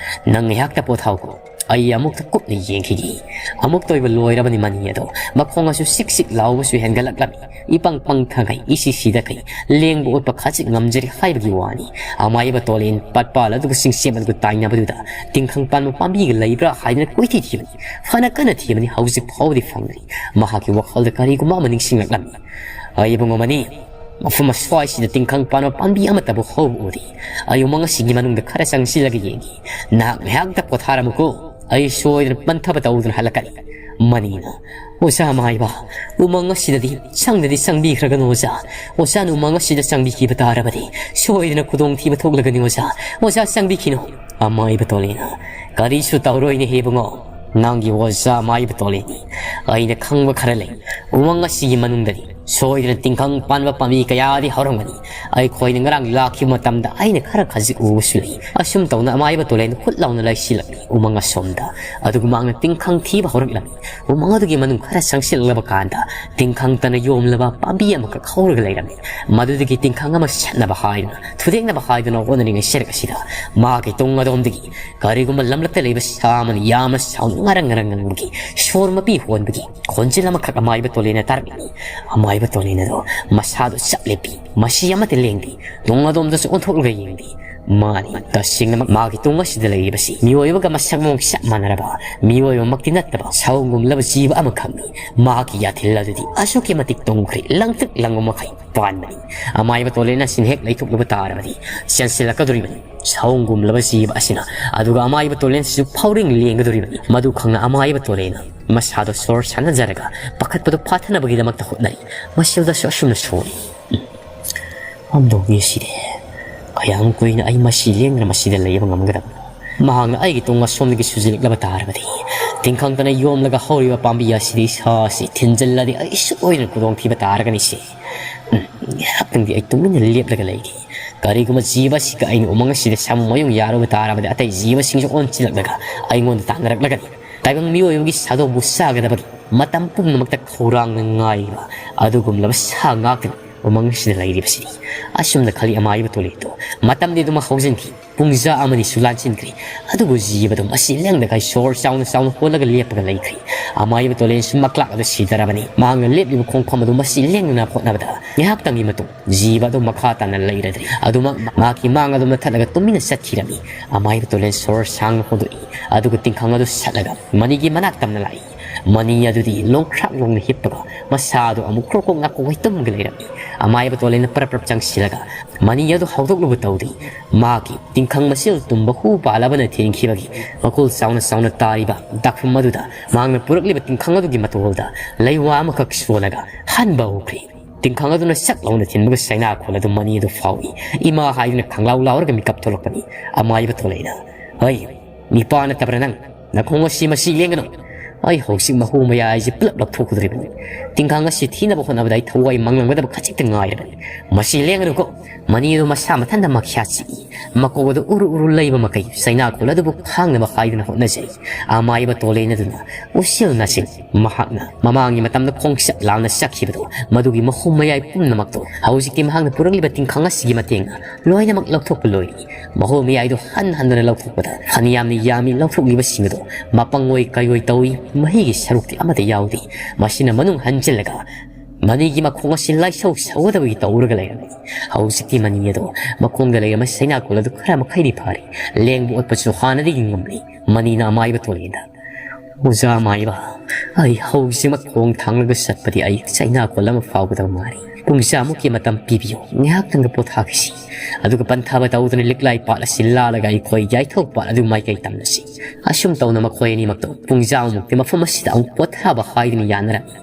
ꯅꯪ ꯉꯥꯏꯍꯥꯛꯇ ꯄꯣꯊꯥꯎꯀꯣ꯫ ꯑꯩ ꯑꯃꯨꯛꯇ ꯀꯨꯞꯅ ꯌꯦꯡꯈꯤꯒꯦ꯫" ꯑꯃꯨꯛꯇ ꯑꯣꯏꯕ ꯂꯣꯏꯔꯕꯅꯤ ꯃꯅꯤ ꯑꯗꯣ꯫ ꯃꯈꯣꯡ ꯑꯁꯨ ꯁꯤꯛ ꯁꯤꯛ ꯂꯥꯎꯕꯁꯨ ꯍꯦꯟꯒꯠꯂꯛꯂꯝꯃꯤ꯫ ꯏꯄꯪ ꯄꯪꯊꯈꯩ, ꯏꯁꯤ ꯁꯤꯗꯈꯩ, ꯂꯦꯡꯕ ꯑꯣꯠꯄ ꯈꯖꯤꯛ ꯉꯝꯖꯔꯤ ꯍꯥꯏꯕꯒꯤ ꯋꯥꯅꯤ꯫ ꯑꯃꯥꯏꯕ ꯇꯣꯂꯦꯟ ꯄꯠꯄꯥꯜ ꯑꯗꯨꯒ ꯁꯤꯡꯁꯦꯝ ꯑꯗꯨꯒ ꯇꯥꯏꯅꯕꯗꯨꯗ ꯇꯤꯡꯈꯪ ꯄꯥꯟꯕ ꯄꯥꯝꯕꯤꯒ ꯂꯩꯕ꯭ꯔꯥ ꯍꯥꯏꯗꯅ ꯀꯣꯏꯊꯤ ꯊꯤꯕꯅꯤ꯫ ꯐꯅ ꯀꯟꯅ ꯊꯤꯕꯅꯤ, ꯍꯧꯖꯤꯛ ꯐꯥꯎꯕꯗꯤ ꯐꯪꯗ꯭ꯔꯤ꯫ ꯃꯍꯥꯛꯀꯤ ꯋꯥꯈꯜꯗ ꯀꯔꯤꯒꯨꯝꯕ ꯑꯃ ꯅꯤꯡꯁꯤꯡꯂꯛꯂꯝꯃꯤ꯫ "ꯑꯩ ꯏꯕꯨꯡꯉꯣ ꯃꯅꯤ, ꯃꯐꯝ ꯑꯁ꯭ꯋꯥꯏꯁꯤꯗ ꯇꯤꯡꯈꯪ ꯄꯥꯟꯕ ꯄꯥꯝꯕꯤ ꯑꯃꯠꯇꯕꯨ ꯍꯧꯕ ꯎꯗꯦ꯫ ꯑꯩ ꯎꯃꯪ ꯑꯁꯤꯒꯤ ꯃꯅꯨꯡꯗ ꯈꯔ ꯆꯪꯁꯤꯜꯂꯒ ꯌꯦꯡꯒꯦ꯫ ꯅꯍꯥꯛ ꯉꯥꯏꯍꯥꯛꯇ ꯄꯣꯊꯥꯔꯝꯃꯨꯀꯣ꯫ ꯑꯩ ꯁꯣꯏꯗꯅ ꯄꯟꯊꯕ ꯇꯧꯗꯨꯅ ꯍꯜꯂꯛꯀꯅꯤ꯫" ꯃꯅꯤꯅ, "ꯑꯣꯖꯥ ꯑꯃꯥꯏꯕ, ꯎꯃꯪ ꯑꯁꯤꯗꯗꯤ ꯆꯪꯗꯗꯤ ꯆꯪꯕꯤꯈ꯭ꯔꯒꯅꯨ ꯑꯣꯖꯥ꯫ ꯑꯣꯖꯥꯅ ꯎꯃꯪ ꯑꯁꯤꯗ ꯆꯪꯕꯤꯈꯤꯕ ꯇꯥꯔꯕꯗꯤ ꯁꯣꯏꯗꯅ ꯈꯨꯗꯣꯡꯊꯤꯕ ꯊꯣꯛꯂꯒꯅꯤ ꯑꯣꯖꯥ꯫ ꯑꯣꯖꯥ ꯆꯪꯕꯤꯈꯤꯅꯨ꯫" ꯑꯃꯥꯏꯕ ꯇꯣꯂꯦꯅ, "ꯀꯔꯤꯁꯨ ꯇꯧꯔꯣꯏꯅꯦ ꯍꯦ ꯏꯕꯨꯡꯉꯣ꯫ ꯅꯪꯒꯤ ꯑꯣꯖꯥ ꯑꯃꯥꯏꯕ ꯇꯣꯂꯦꯅꯤ꯫ ꯑꯩꯅ ꯈꯪꯕ ꯈꯔ ꯂꯩ꯫ ꯎꯃꯪ ꯑꯁꯤꯒꯤ ꯃꯅꯨꯡꯗꯗꯤ ꯁꯣꯏꯗꯅ ꯇꯤꯡꯈꯪ ꯄꯥꯟꯕ ꯄꯥꯝꯕꯤ ꯀꯌꯥꯗꯤ ꯍꯧꯔꯝꯒꯅꯤ꯫ ꯑꯩꯈꯣꯏꯅ ꯉꯔꯥꯡ ꯂꯥꯛꯈꯤꯕ ꯃꯇꯝꯗ ꯑꯩꯅ ꯈꯔ ꯈꯖꯤꯛ ꯎꯕꯁꯨ ꯂꯩ꯫" ꯑꯁꯨꯝ ꯇꯧꯅ ꯑꯃꯥꯏꯕ ꯇꯣꯂꯦꯟ ꯈꯨꯠ ꯂꯥꯎꯅ ꯂꯩꯁꯤꯜꯂꯛꯂꯤ ꯎꯃꯪ ꯑꯁꯣꯝꯗ꯫ ꯑꯗꯨꯒ ꯃꯍꯥꯛꯅ ꯇꯤꯡꯈꯪ ꯊꯤꯕ ꯍꯧꯔꯛꯂꯝꯃꯤ꯫ ꯎꯃꯪ ꯑꯗꯨꯒꯤ ꯃꯅꯨꯡ ꯈꯔ ꯆꯪꯁꯤꯜꯂꯛꯂꯕ ꯀꯥꯟꯗ ꯇꯤꯡꯈꯪ ꯇꯅ ꯌꯣꯝꯂꯕ ꯄꯥꯝꯕꯤ ꯑꯃꯈꯛ ꯍꯧꯔꯒ ꯂꯩꯔꯝꯃꯤ꯫ ꯃꯗꯨꯗꯒꯤ ꯇꯤꯡꯈꯪ ꯑꯃ ꯁꯠꯅꯕ ꯍꯥꯏꯗꯨꯅ, ꯊꯨꯗꯦꯛꯅꯕ ꯍꯥꯏꯗꯨꯅ ꯍꯣꯠꯅꯔꯤꯉꯩ ꯁꯔꯛ ꯑꯁꯤꯗ ꯃꯍꯥꯛꯀꯤ ꯇꯨꯡ ꯑꯗꯣꯝꯗꯒꯤ ꯀꯔꯤꯒꯨꯝꯕ ꯂꯝꯂꯛꯇ ꯂꯩꯕ ꯁꯥ ꯑꯃꯅ ꯌꯥꯝꯅ ꯁꯥꯎꯅ ꯉꯔꯪ ꯉꯔꯪ ꯉꯪꯕꯒꯤ ꯁꯣꯔ ꯃꯄꯤ ꯍꯣꯟꯕꯒꯤ ꯈꯣꯟꯖꯦꯜ ꯑꯃꯈꯛ ꯑꯃꯥꯏꯕ ꯇꯣꯂꯦꯟꯅ ꯇꯥꯔꯛꯂꯤ꯫ ꯑꯃꯥꯏꯕ ꯍꯥꯏꯕ ꯇꯣꯂꯦꯟ ꯑꯗꯣ ꯃꯁꯥꯗꯣ ꯆꯞ ꯂꯦꯞꯄꯤ꯫ ꯃꯁꯤ ꯑꯃꯠꯇ ꯂꯦꯡꯗꯦ꯫ ꯇꯨꯡ ꯑꯗꯣꯝꯗꯁꯨ ꯑꯣꯟꯊꯣꯛꯂꯒ ꯌꯦꯡꯗꯦ꯫ ꯃꯥꯅꯤ, ꯇꯁꯦꯡꯅꯃꯛ ꯃꯥꯒꯤ ꯇꯨꯡ ꯑꯁꯤꯗ ꯂꯩꯔꯤꯕꯁꯤ ꯃꯤꯑꯣꯏꯕꯒ ꯃꯁꯛ ꯃꯑꯣꯡ ꯆꯞ ꯃꯥꯟꯅꯔꯕ, ꯃꯤꯑꯣꯏꯕꯃꯛꯇꯤ ꯅꯠꯇꯕ ꯁꯥꯑꯣꯝꯒꯨꯝꯂꯕ ꯖꯤꯕ ꯑꯃꯈꯛꯅꯤ꯫ ꯃꯍꯥꯛꯀꯤ ꯌꯥꯊꯤꯜ ꯑꯗꯨꯗꯤ ꯑꯁꯨꯛꯀꯤ ꯃꯇꯤꯛ ꯇꯨꯝꯈ꯭ꯔꯦ, ꯂꯪꯇ꯭ꯔꯤꯛ ꯂꯪꯕ ꯃꯈꯩ ꯄꯥꯟꯕꯅꯤ꯫ ꯑꯃꯥꯏꯕ ꯇꯣꯂꯦꯟ ꯑꯁꯤꯅ ꯍꯦꯛ ꯂꯩꯊꯣꯛꯂꯨꯕ ꯇꯥꯔꯕꯗꯤ ꯆꯦꯟꯁꯤꯜꯂꯛꯀꯗꯧꯔꯤꯕꯅꯤ ꯁꯥꯑꯣꯝꯒꯨꯝꯂꯕ ꯖꯤꯕ ꯑꯁꯤꯅ꯫ ꯑꯗꯨꯒ ꯑꯃꯥꯏꯕ ꯇꯣꯂꯦꯟꯁꯤꯁꯨ ꯐꯥꯎꯔꯤꯡ ꯂꯦꯡꯒꯗꯧꯔꯤꯕꯅꯤ꯫ ꯃꯗꯨ ꯈꯪꯅ ꯑꯃꯥꯏꯕ ꯇꯣꯂꯦꯟꯅ ꯃꯁꯥꯗꯣ ꯁꯣꯔ ꯁꯥꯟꯅꯖꯔꯒ ꯄꯥꯈꯠꯄꯗꯨ ꯐꯥꯊꯅꯕꯒꯤꯗꯃꯛꯇ ꯍꯣꯠꯅꯔꯤ꯫ ꯃꯁꯤꯗꯁꯨ ꯑꯁꯨꯝꯅ ꯁꯣꯜꯂꯤ꯫ "ꯎꯝ, ꯄꯥꯝꯗꯧꯒꯤ ꯑꯁꯤꯗꯤ ꯀꯌꯥꯝ ꯀꯨꯏꯅ ꯑꯩ ꯃꯁꯤ ꯂꯦꯡꯗꯅ ꯃꯁꯤꯗ ꯂꯩꯕ ꯉꯝꯒꯗꯕꯅꯣ? ꯃꯍꯥꯛꯅ ꯑꯩꯒꯤ ꯇꯨꯡ ꯑꯁꯣꯝꯗꯒꯤ ꯁꯨꯖꯤꯜꯂꯛꯂꯕ ꯇꯥꯔꯕꯗꯤ, ꯇꯤꯡꯈꯪꯇꯅ ꯌꯣꯝꯂꯒ ꯍꯧꯔꯤꯕ ꯄꯥꯝꯕꯤ ꯑꯁꯤꯗ ꯏꯁꯥ ꯑꯁꯤ ꯊꯤꯟꯖꯤꯜꯂꯗꯤ ꯑꯩ ꯁꯣꯏꯗꯅ ꯈꯨꯗꯣꯡꯊꯤꯕ ꯇꯥꯔꯒꯅꯤ ꯁꯤ꯫ ꯎꯝ, ꯉꯥꯏꯍꯥꯛꯇꯪꯗꯤ ꯑꯩ ꯇꯨꯃꯤꯟꯅ ꯂꯦꯞꯂꯒ ꯂꯩꯒꯦ꯫ ꯀꯔꯤꯒꯨꯝꯕ ꯖꯤꯕ ꯑꯁꯤꯒ ꯑꯩꯅ ꯎꯃꯪ ꯑꯁꯤꯗ ꯁꯥꯃꯨ ꯃꯌꯨꯡ ꯌꯥꯔꯨꯕ ꯇꯥꯔꯕꯗꯤ ꯑꯇꯩ ꯖꯤꯕꯁꯤꯡꯁꯨ ꯑꯣꯟꯁꯤꯜꯂꯛꯂꯒ ꯑꯩꯉꯣꯟꯗ ꯇꯥꯟꯅꯔꯛꯂꯒꯅꯤ꯫ ꯇꯥꯏꯕꯪ ꯃꯤꯑꯣꯏꯕꯒꯤ ꯁꯥꯗꯣꯡꯕꯨ ꯆꯥꯒꯗꯕꯒꯤ ꯃꯇꯝ ꯄꯨꯝꯅꯃꯛꯇ ꯈꯧꯔꯥꯡꯅ ꯉꯥꯏꯔꯤꯕ ꯑꯗꯨꯒꯨꯝꯂꯕ ꯁꯥ ꯉꯥꯛꯇꯅꯤ ꯎꯃꯪ ꯑꯁꯤꯗ ꯂꯩꯔꯤꯕꯁꯤꯗꯤ"꯫ ꯑꯁꯨꯝꯅ ꯈꯜꯂꯤ ꯑꯃꯥꯏꯕ ꯇꯣꯂꯦꯟꯗꯣ꯫ ꯃꯇꯝꯗꯤ ꯑꯗꯨꯃꯛ ꯍꯧꯖꯤꯟꯈꯤ꯫ ꯄꯨꯡꯖꯥ ꯑꯃꯅꯤꯁꯨ ꯂꯥꯟꯁꯤꯟꯈ꯭ꯔꯦ꯫ ꯑꯗꯨꯕꯨ ꯖꯤꯕꯗꯣ ꯃꯁꯤ ꯂꯦꯡꯗꯈꯥꯏ ꯁꯣꯔ ꯆꯥꯎꯅ ꯆꯥꯎꯅ ꯍꯣꯜꯂꯒ ꯂꯦꯞꯄꯒ ꯂꯩꯈ꯭ꯔꯦ꯫ ꯑꯃꯥꯏꯕ ꯇꯣꯂꯦꯟꯁꯨ ꯃꯀ꯭ꯂꯥꯛ ꯑꯗꯨ ꯁꯤꯗꯔꯕꯅꯤ꯫ ꯃꯍꯥꯛꯅ ꯂꯦꯞꯂꯤꯕ ꯈꯣꯡꯐꯝ ꯑꯗꯨ ꯃꯁꯤ ꯂꯦꯡꯗꯅ ꯍꯣꯠꯅꯕꯗ ꯉꯥꯏꯍꯥꯛꯇꯪꯒꯤ ꯃꯇꯨꯡ ꯖꯤꯕ ꯑꯗꯨ ꯃꯈꯥ ꯇꯥꯅ ꯂꯩꯔꯗ꯭ꯔꯦ꯫ ꯑꯗꯨꯃꯛ ꯃꯍꯥꯛꯀꯤ ꯃꯥꯡ ꯑꯗꯨ ꯃꯨꯊꯠꯂꯒ ꯇꯨꯃꯤꯟꯅ ꯆꯠꯈꯤꯔꯝꯃꯤ꯫ ꯑꯃꯥꯏꯕ ꯇꯣꯂꯦꯟ ꯁꯣꯔ ꯁꯥꯡꯅ ꯍꯣꯟꯗꯣꯛꯏ꯫ ꯑꯗꯨꯒ ꯇꯤꯡꯈꯪ ꯑꯗꯨ ꯁꯠꯂꯒ ꯃꯅꯤꯒꯤ ꯃꯅꯥꯛ ꯇꯝꯅ ꯂꯥꯛꯏ꯫ ꯃꯅꯤ ꯑꯗꯨꯗꯤ ꯂꯣꯡꯈ꯭ꯔꯥꯛ ꯂꯣꯡꯅ ꯍꯤꯞꯄꯒ ꯃꯁꯥꯗꯨ ꯑꯃꯨꯛ ꯀ꯭ꯔꯣꯛ ꯀ꯭ꯔꯣꯛ ꯅꯥꯀꯣꯛ ꯇꯨꯝꯃꯒ ꯂꯩꯔꯝꯃꯤ꯫ ꯑꯃꯥꯏꯕ ꯇꯣꯂꯦꯟꯅ ꯄꯔꯞ ꯄꯔꯞ ꯆꯪꯁꯤꯜꯂꯒ ꯃꯅꯤ ꯑꯗꯨ ꯍꯧꯗꯣꯛꯂꯨꯕ ꯇꯧꯗꯦ꯫ ꯃꯍꯥꯛꯀꯤ ꯇꯤꯡꯈꯪ ꯃꯁꯦꯜ ꯇꯨꯝꯕ ꯍꯨ ꯄꯥꯜꯂꯕꯅ ꯊꯦꯡꯈꯤꯕꯒꯤ ꯃꯈꯨꯜ ꯆꯥꯎꯅ ꯆꯥꯎꯅ ꯇꯥꯔꯤꯕ ꯗꯥꯛꯐꯝ ꯑꯗꯨꯗ ꯃꯍꯥꯛꯅ ꯄꯨꯔꯛꯂꯤꯕ ꯇꯤꯡꯈꯪ ꯑꯗꯨꯒꯤ ꯃꯇꯣꯜꯗ ꯂꯩꯋꯥ ꯑꯃꯈꯛ ꯁꯣꯜꯂꯒ ꯍꯟꯕ ꯍꯧꯈ꯭ꯔꯦ꯫ ꯇꯤꯡꯈꯪ ꯑꯗꯨꯅ ꯁꯛ ꯂꯥꯎꯅ ꯊꯤꯟꯕꯒ ꯆꯩꯅꯥꯈꯣꯜ ꯑꯗꯨ ꯃꯅꯤ ꯑꯗꯨ ꯐꯥꯎꯏ꯫ "ꯏꯃꯥ" ꯍꯥꯏꯗꯨꯅ ꯈꯪꯂꯥꯎ ꯂꯥꯎꯔꯒ ꯃꯤꯀꯞ ꯊꯣꯛꯂꯛꯄꯅꯤ꯫ ꯑꯃꯥꯏꯕ ꯇꯣꯂꯦꯟꯅ, "ꯍꯩ, ꯅꯤꯄꯥ ꯅꯠꯇꯕ꯭ꯔꯥ ꯅꯪ? ꯅꯈꯣꯡ ꯑꯁꯤ ꯃꯁꯤ ꯂꯦꯡꯒꯅꯨ꯫ ꯑꯩ ꯍꯧꯖꯤꯛ ꯃꯍꯨ ꯃꯌꯥꯏꯁꯤ ꯄꯨꯂꯞ ꯂꯧꯊꯣꯛꯀꯗꯧꯔꯤꯕꯅꯤ꯫ ꯇꯤꯡꯈꯪ ꯑꯁꯤ ꯊꯤꯅꯕ ꯍꯣꯠꯅꯕꯗ ꯑꯩ ꯊꯋꯥꯏ ꯃꯥꯡꯂꯝꯒꯗꯕ ꯈꯖꯤꯛꯇ ꯉꯥꯏꯔꯕꯅꯤ꯫ ꯃꯁꯤ ꯂꯦꯡꯒꯅꯨꯀꯣ"꯫ ꯃꯅꯤ ꯑꯗꯨ ꯃꯁꯥ ꯃꯊꯟꯇ ꯃꯈ꯭ꯌꯥꯠ ꯆꯤꯛꯏ꯫ ꯃꯀꯣꯛ ꯑꯗꯨ ꯎꯔꯨ ꯎꯔꯨ ꯂꯩꯕ ꯃꯈꯩ ꯆꯩꯅꯥꯈꯣꯜ ꯑꯗꯨꯕꯨ ꯈꯥꯡꯅꯕ ꯍꯥꯏꯗꯨꯅ ꯍꯣꯠꯅꯖꯩ꯫ ꯑꯃꯥꯏꯕ ꯇꯣꯂꯦꯟ ꯑꯗꯨꯅ ꯎꯁꯤꯜ ꯅꯥꯁꯤꯜ ꯃꯍꯥꯛꯅ ꯃꯃꯥꯡꯒꯤ ꯃꯇꯝꯗ ꯈꯣꯡꯆꯠ ꯂꯥꯎꯅ ꯆꯠꯈꯤꯕꯗꯣ, ꯃꯗꯨꯒꯤ ꯃꯍꯨꯝ ꯃꯌꯥꯏ ꯄꯨꯝꯅꯃꯛꯇꯣ ꯍꯧꯖꯤꯛꯇꯤ ꯃꯍꯥꯛꯅ ꯄꯨꯔꯛꯂꯤꯕ ꯇꯤꯡꯈꯪ ꯑꯁꯤꯒꯤ ꯃꯇꯦꯡꯅ ꯂꯣꯏꯅꯃꯛ ꯂꯧꯊꯣꯛꯄ ꯂꯣꯏꯔꯤ꯫ ꯃꯍꯨꯝ ꯃꯌꯥꯏꯗꯣ ꯍꯟ ꯍꯟꯗꯨꯅ ꯂꯧꯊꯣꯛꯄꯗ ꯐꯅꯌꯥꯝꯅ ꯌꯥꯝꯃꯤ꯫ ꯂꯧꯊꯣꯛꯂꯤꯕꯁꯤꯡ ꯑꯗꯣ ꯃꯄꯪ ꯑꯣꯏ ꯀꯩ ꯑꯣꯏ ꯇꯧꯏ, ꯃꯍꯤꯒꯤ ꯁꯔꯨꯛꯇꯤ ꯑꯃꯠꯇ ꯌꯥꯎꯗꯦ꯫ ꯃꯁꯤꯅ ꯃꯅꯨꯡ ꯍꯟꯖꯤꯜꯂꯒ ꯃꯅꯤꯒꯤ ꯃꯈꯣꯡ ꯑꯁꯤ ꯂꯥꯏꯁꯧ ꯁꯧꯒꯗꯕꯒꯤ ꯇꯧꯔꯒ ꯂꯩꯔꯝꯃꯤ꯫ ꯍꯧꯖꯤꯛꯇꯤ ꯃꯅꯤ ꯑꯗꯣ ꯃꯈꯣꯡꯗ ꯂꯩꯔꯝꯕ ꯁꯩꯅꯥꯀꯣꯜ ꯑꯗꯨ ꯈꯔ ꯃꯈꯩꯗꯤ ꯐꯔꯦ꯫ ꯂꯦꯡꯕ ꯑꯣꯠꯄꯁꯨ ꯍꯥꯟꯅꯗꯒꯤ ꯉꯝꯂꯤ꯫ ꯃꯅꯤꯅ ꯑꯃꯥꯏꯕ ꯊꯣꯂꯛꯏꯗ, "ꯑꯣꯖꯥ ꯑꯃꯥꯏꯕ, ꯑꯩ ꯍꯧꯖꯤꯛꯃꯛ ꯈꯣꯡ ꯊꯥꯡꯂꯒ ꯆꯠꯄꯗꯤ ꯑꯩ ꯆꯩꯅꯥꯀꯣꯜ ꯑꯃ ꯐꯥꯎꯒꯗꯕ ꯃꯥꯜꯂꯤ꯫ ꯄꯨꯡꯖꯥꯃꯨꯛꯀꯤ ꯃꯇꯝ ꯄꯤꯕꯤꯌꯨ, ꯉꯥꯏꯍꯥꯛꯇꯪꯒ ꯄꯣꯊꯥꯈꯤꯁꯤ꯫ ꯑꯗꯨꯒ ꯄꯟꯊꯥꯕ ꯇꯧꯗꯨꯅ ꯂꯤꯛꯂꯥꯏ ꯄꯥꯠ ꯑꯁꯤ ꯂꯥꯜꯂꯒ ꯑꯩꯈꯣꯏ ꯌꯥꯏꯊꯧ ꯄꯥꯠ ꯑꯗꯨ ꯃꯥꯏꯀꯩ ꯇꯝꯂꯁꯤ꯫" ꯑꯁꯨꯝ ꯇꯧꯅ ꯃꯈꯣꯏ ꯑꯅꯤꯃꯛꯇꯣ ꯄꯨꯡꯖꯥꯃꯨꯛꯇꯤ ꯃꯐꯝ ꯑꯁꯤꯗ ꯑꯃꯨꯛ ꯄꯣꯊꯥꯕ ꯍꯥꯏꯗꯨꯅ ꯌꯥꯅꯔꯝꯃꯤ꯫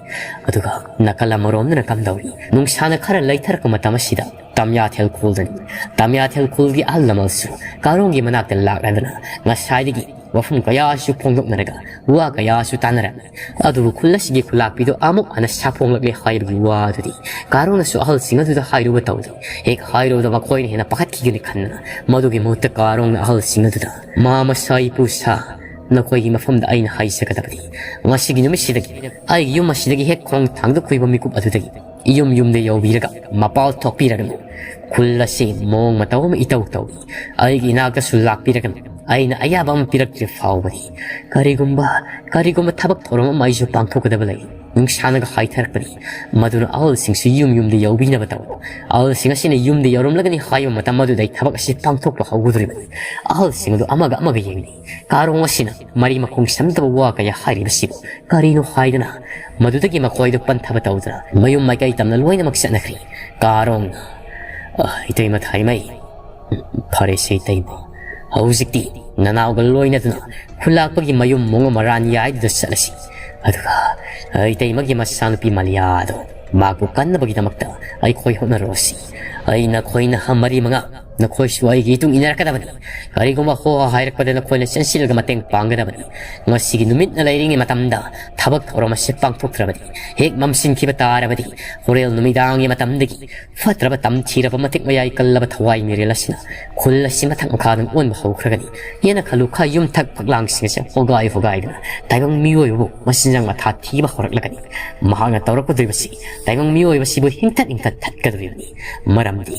ꯑꯗꯨꯒ ꯅꯥꯀꯜ ꯑꯃꯔꯣꯝꯗꯅ ꯀꯝꯗꯧꯔꯤ? ꯅꯨꯡꯁꯥꯅ ꯈꯔ ꯂꯩꯊꯔꯛꯄ ꯃꯇꯝ ꯑꯁꯤꯗ ꯇꯝꯌꯥꯊꯦꯜ ꯈꯨꯜꯗꯅꯤ꯫ ꯇꯝꯌꯥꯊꯦꯜ ꯈꯨꯜꯒꯤ ꯑꯍꯜ ꯂꯃꯟꯁꯨ ꯀꯥꯔꯣꯡꯒꯤ ꯃꯅꯥꯛꯇ ꯂꯥꯛꯂꯗꯨꯅ ꯉꯁꯥꯏꯗꯒꯤ ꯋꯥꯐꯝ ꯀꯌꯥꯁꯨ ꯐꯣꯡꯗꯣꯛꯅꯔꯒ ꯋꯥ ꯀꯌꯥꯁꯨ ꯇꯥꯅꯔꯝꯃꯤ꯫ ꯑꯗꯨꯕꯨ ꯈꯨꯜ ꯑꯁꯤꯒꯤ ꯈꯨꯜꯂꯥꯛꯄꯤꯗꯨ ꯑꯃꯨꯛ ꯍꯟꯅ ꯁꯥꯐꯣꯡꯂꯛꯂꯦ ꯍꯥꯏꯕꯒꯤ ꯋꯥ ꯑꯗꯨꯗꯤ ꯀꯥꯔꯣꯡꯅꯁꯨ ꯑꯍꯜꯁꯤꯡ ꯑꯗꯨꯗ ꯍꯥꯏꯔꯨꯕ ꯇꯧꯗꯦ꯫ ꯍꯦꯛ ꯍꯥꯏꯔꯨꯕꯗ ꯃꯈꯣꯏꯅ ꯍꯦꯟꯅ ꯄꯥꯈꯠꯈꯤꯒꯅꯤ ꯈꯟꯗꯨꯅ ꯃꯗꯨꯒꯤ ꯃꯍꯨꯠꯇ ꯀꯥꯔꯣꯡꯅ ꯑꯍꯜꯁꯤꯡ ꯑꯗꯨꯗ, "ꯃꯥ ꯃꯁꯥ ꯏꯄꯨ ꯁꯥ, ꯅꯈꯣꯏꯒꯤ ꯃꯐꯝꯗ ꯑꯩꯅ ꯍꯥꯏꯖꯒꯗꯕꯅꯤ꯫ ꯉꯁꯤꯒꯤ ꯅꯨꯃꯤꯠꯁꯤꯗꯒꯤ ꯑꯩꯒꯤ ꯌꯨꯝ ꯑꯁꯤꯗꯒꯤ ꯍꯦꯛ ꯈꯣꯡ ꯊꯥꯡꯗꯣꯛꯈꯤꯕ ꯃꯤꯀꯨꯞ ꯑꯗꯨꯗꯒꯤ ꯌꯨꯝ ꯌꯨꯝꯗ ꯌꯧꯕꯤꯔꯒ ꯃꯄꯥꯜ ꯊꯣꯛꯄꯤꯔꯒꯅꯨ꯫ ꯈꯨꯜ ꯑꯁꯤ ꯃꯑꯣꯡ ꯃꯇꯧ ꯑꯃ ꯏꯇꯧ ꯇꯧꯏ꯫ ꯑꯩꯒꯤ ꯏꯅꯥꯛꯇꯁꯨ ꯂꯥꯛꯄꯤꯔꯒꯅꯨ꯫ ꯑꯩꯅ ꯑꯌꯥꯕ ꯑꯃ ꯄꯤꯔꯛꯇ꯭ꯔꯤ ꯐꯥꯎꯕꯗꯤ ꯀꯔꯤꯒꯨꯝꯕ, ꯀꯔꯤꯒꯨꯝꯕ ꯊꯕꯛ ꯊꯧꯔꯝ ꯑꯃ ꯑꯩꯁꯨ ꯄꯥꯡꯊꯣꯛꯀꯗꯕ ꯂꯩ꯫" ꯅꯨꯡꯁꯥꯅꯒ ꯍꯥꯏꯊꯔꯛꯄꯅꯤ꯫ ꯃꯗꯨꯅ ꯑꯍꯜꯁꯤꯡꯁꯨ ꯌꯨꯝ ꯌꯨꯝꯗ ꯌꯧꯕꯤꯅꯕ ꯇꯧ꯫ ꯑꯍꯜꯁꯤꯡ ꯑꯁꯤꯅ ꯌꯨꯝꯗ ꯌꯧꯔꯝꯂꯒꯅꯤ ꯍꯥꯏꯕ ꯃꯇꯝ ꯑꯗꯨꯗ ꯑꯩ ꯊꯕꯛ ꯑꯁꯤ ꯄꯥꯡꯊꯣꯛꯄ ꯍꯧꯒꯗꯧꯔꯤꯕꯅꯤ꯫ ꯑꯍꯜꯁꯤꯡ ꯑꯗꯨ ꯑꯃꯒ ꯑꯃꯒ ꯌꯦꯡꯅꯩ꯫ ꯀꯥꯔꯣꯡ ꯑꯁꯤꯅ ꯃꯔꯤ ꯃꯈꯣꯡ ꯁꯝꯗꯕ ꯋꯥ ꯀꯌꯥ ꯍꯥꯏꯔꯤꯕꯁꯤꯕꯨ ꯀꯔꯤꯅꯣ ꯍꯥꯏꯗꯅ ꯃꯗꯨꯗꯒꯤ ꯃꯈꯣꯏꯗꯨ ꯄꯟꯊꯕ ꯇꯧꯗꯨꯅ ꯃꯌꯨꯝ ꯃꯥꯏꯀꯩ ꯇꯝꯅ ꯂꯣꯏꯅꯃꯛ ꯆꯠꯅꯈ꯭ꯔꯤ꯫ ꯀꯥꯔꯣꯡꯅ, "ꯑ, ꯏꯇꯩꯃ ꯊꯥꯏꯃꯩ, ꯐꯔꯦꯁꯦ ꯏꯇꯩꯃ, ꯍꯧꯖꯤꯛꯇꯤ ꯅꯅꯥꯎꯒ ꯂꯣꯏꯅꯗꯨꯅ ꯈꯨꯜꯂꯥꯛꯄꯒꯤ ꯃꯌꯨꯝ ꯃꯣꯡ ꯃꯔꯥꯟ ꯌꯥꯏꯗꯨꯗ ꯆꯠꯂꯁꯤ꯫ ꯑꯗꯨꯒ ꯏꯇꯩꯃꯒꯤ ꯃꯆꯥꯅꯨꯄꯤ ꯃꯥꯂꯤꯌꯥꯗꯣ ꯃꯍꯥꯛꯄꯨ ꯀꯟꯅꯕꯒꯤꯗꯃꯛꯇ ꯑꯩꯈꯣꯏ ꯍꯣꯠꯅꯔꯨꯔꯁꯤ꯫ ꯑꯩ ꯅꯈꯣꯏ ꯅꯍꯥ ꯃꯔꯤ ꯃꯉꯥ, ꯅꯈꯣꯏꯁꯨ ꯑꯩꯒꯤ ꯏꯇꯨꯡ ꯏꯟꯅꯔꯛꯀꯗꯕꯅꯤ꯫ ꯀꯔꯤꯒꯨꯝꯕ ꯍꯣ ꯍꯥ ꯍꯥꯏꯔꯛꯄꯗ ꯅꯈꯣꯏꯅ ꯆꯦꯟꯁꯤꯜꯂꯒ ꯃꯇꯦꯡ ꯄꯥꯡꯒꯗꯕꯅꯤ꯫ ꯉꯁꯤꯒꯤ ꯅꯨꯃꯤꯠꯅ ꯂꯩꯔꯤꯉꯩ ꯃꯇꯝꯗ ꯊꯕꯛ ꯊꯧꯔꯝ ꯑꯁꯤ ꯄꯥꯡꯊꯣꯛꯇ꯭ꯔꯕꯗꯤ, ꯍꯦꯛ ꯃꯝꯁꯤꯟꯈꯤꯕ ꯇꯥꯔꯕꯗꯤ, ꯍꯣꯔꯦꯟ ꯅꯨꯃꯤꯗꯥꯡꯒꯤ ꯃꯇꯝꯗꯒꯤ ꯐꯠꯇ꯭ꯔꯕ ꯇꯝꯊꯤꯔꯕ ꯃꯇꯤꯛ ꯃꯌꯥꯏ ꯀꯜꯂꯕ ꯊꯋꯥꯏ ꯃꯤꯔꯦꯜ ꯑꯁꯤꯅ ꯈꯨꯜ ꯑꯁꯤ ꯃꯊꯛ ꯃꯈꯥꯗ ꯑꯣꯟꯕ ꯍꯧꯈ꯭ꯔꯒꯅꯤ꯫ ꯌꯦꯅꯈꯥ ꯂꯨꯈꯥ ꯌꯨꯝꯊꯛ ꯐꯛꯂꯥꯡꯁꯤꯡ ꯑꯁꯤ ꯍꯣꯒꯥꯏ ꯍꯣꯒꯥꯏꯗꯨꯅ ꯇꯥꯏꯕꯪ ꯃꯤꯑꯣꯏꯕꯕꯨ ꯃꯆꯤꯟꯖꯥꯛ ꯃꯊꯥ ꯊꯤꯕ ꯍꯧꯔꯛꯂꯒꯅꯤ꯫ ꯃꯍꯥꯛꯅ ꯇꯧꯔꯛꯀꯗꯧꯔꯤꯕꯁꯤ ꯇꯥꯏꯕꯪ ꯃꯤꯑꯣꯏꯕꯁꯤꯕꯨ ꯍꯤꯡꯊꯠ ꯍꯤꯡꯊꯠ ꯊꯠꯀꯗꯧꯔꯤꯕꯅꯤ꯫ ꯃꯔꯝꯗꯤ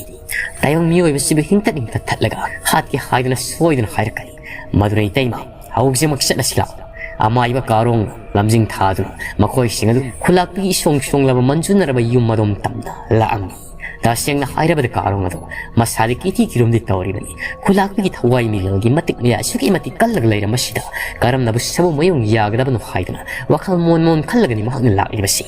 ꯇꯥꯏꯕꯪ ꯃꯤꯑꯣꯏꯕꯁꯤꯕꯨ ꯍꯤꯡꯊꯠ ꯍꯤꯡꯊꯠ ꯊꯠꯂꯒ ꯍꯥꯠꯀꯦ ꯍꯥꯏꯗꯨꯅ ꯁꯣꯏꯗꯅ ꯍꯥꯏꯔꯛꯀꯅꯤ꯫ ꯃꯗꯨꯅ ꯏꯇꯩꯃ, ꯍꯧꯖꯤꯛꯃꯛ ꯆꯠꯂꯁꯤ ꯂꯥꯛꯑꯣ꯫ ꯑꯃꯥꯏꯕ ꯀꯥꯔꯣꯡꯅ ꯂꯝꯖꯤꯡ ꯊꯥꯗꯨꯅ ꯃꯈꯣꯏꯁꯤꯡ ꯑꯗꯨ ꯈꯨꯂꯥꯛꯄꯤꯒꯤ ꯏꯁꯣꯡ ꯁꯣꯡꯂꯕ ꯃꯟꯖꯨꯅꯔꯕ ꯌꯨꯝ ꯑꯗꯣꯝ ꯇꯝꯅ ꯂꯥꯛꯑꯝꯃꯤ꯫ ꯇꯁꯦꯡꯅ ꯍꯥꯏꯔꯕꯗ ꯀꯥꯔꯣꯡ ꯑꯗꯣ ꯃꯁꯥꯗꯤ ꯀꯤꯊꯤ ꯀꯤꯔꯨꯝꯗꯤ ꯇꯧꯔꯤꯕꯅꯤ꯫ ꯈꯨꯂꯥꯛꯄꯤꯒꯤ ꯊꯋꯥꯏ ꯃꯤꯔꯦꯜꯒꯤ ꯃꯇꯤꯛ ꯃꯌꯥ ꯑꯁꯨꯛꯀꯤ ꯃꯇꯤꯛ ꯀꯜꯂꯒ ꯂꯩꯔꯝꯕꯁꯤꯗ ꯀꯔꯝꯅꯕꯨ ꯁꯕꯨ ꯃꯌꯨꯡ ꯌꯥꯒꯗꯕꯅꯣ ꯍꯥꯏꯗꯨꯅ ꯋꯥꯈꯜ ꯃꯣꯟ ꯃꯣꯟ ꯈꯜꯂꯒꯅꯤ ꯃꯍꯥꯛꯅ ꯂꯥꯛꯂꯤꯕꯁꯤ꯫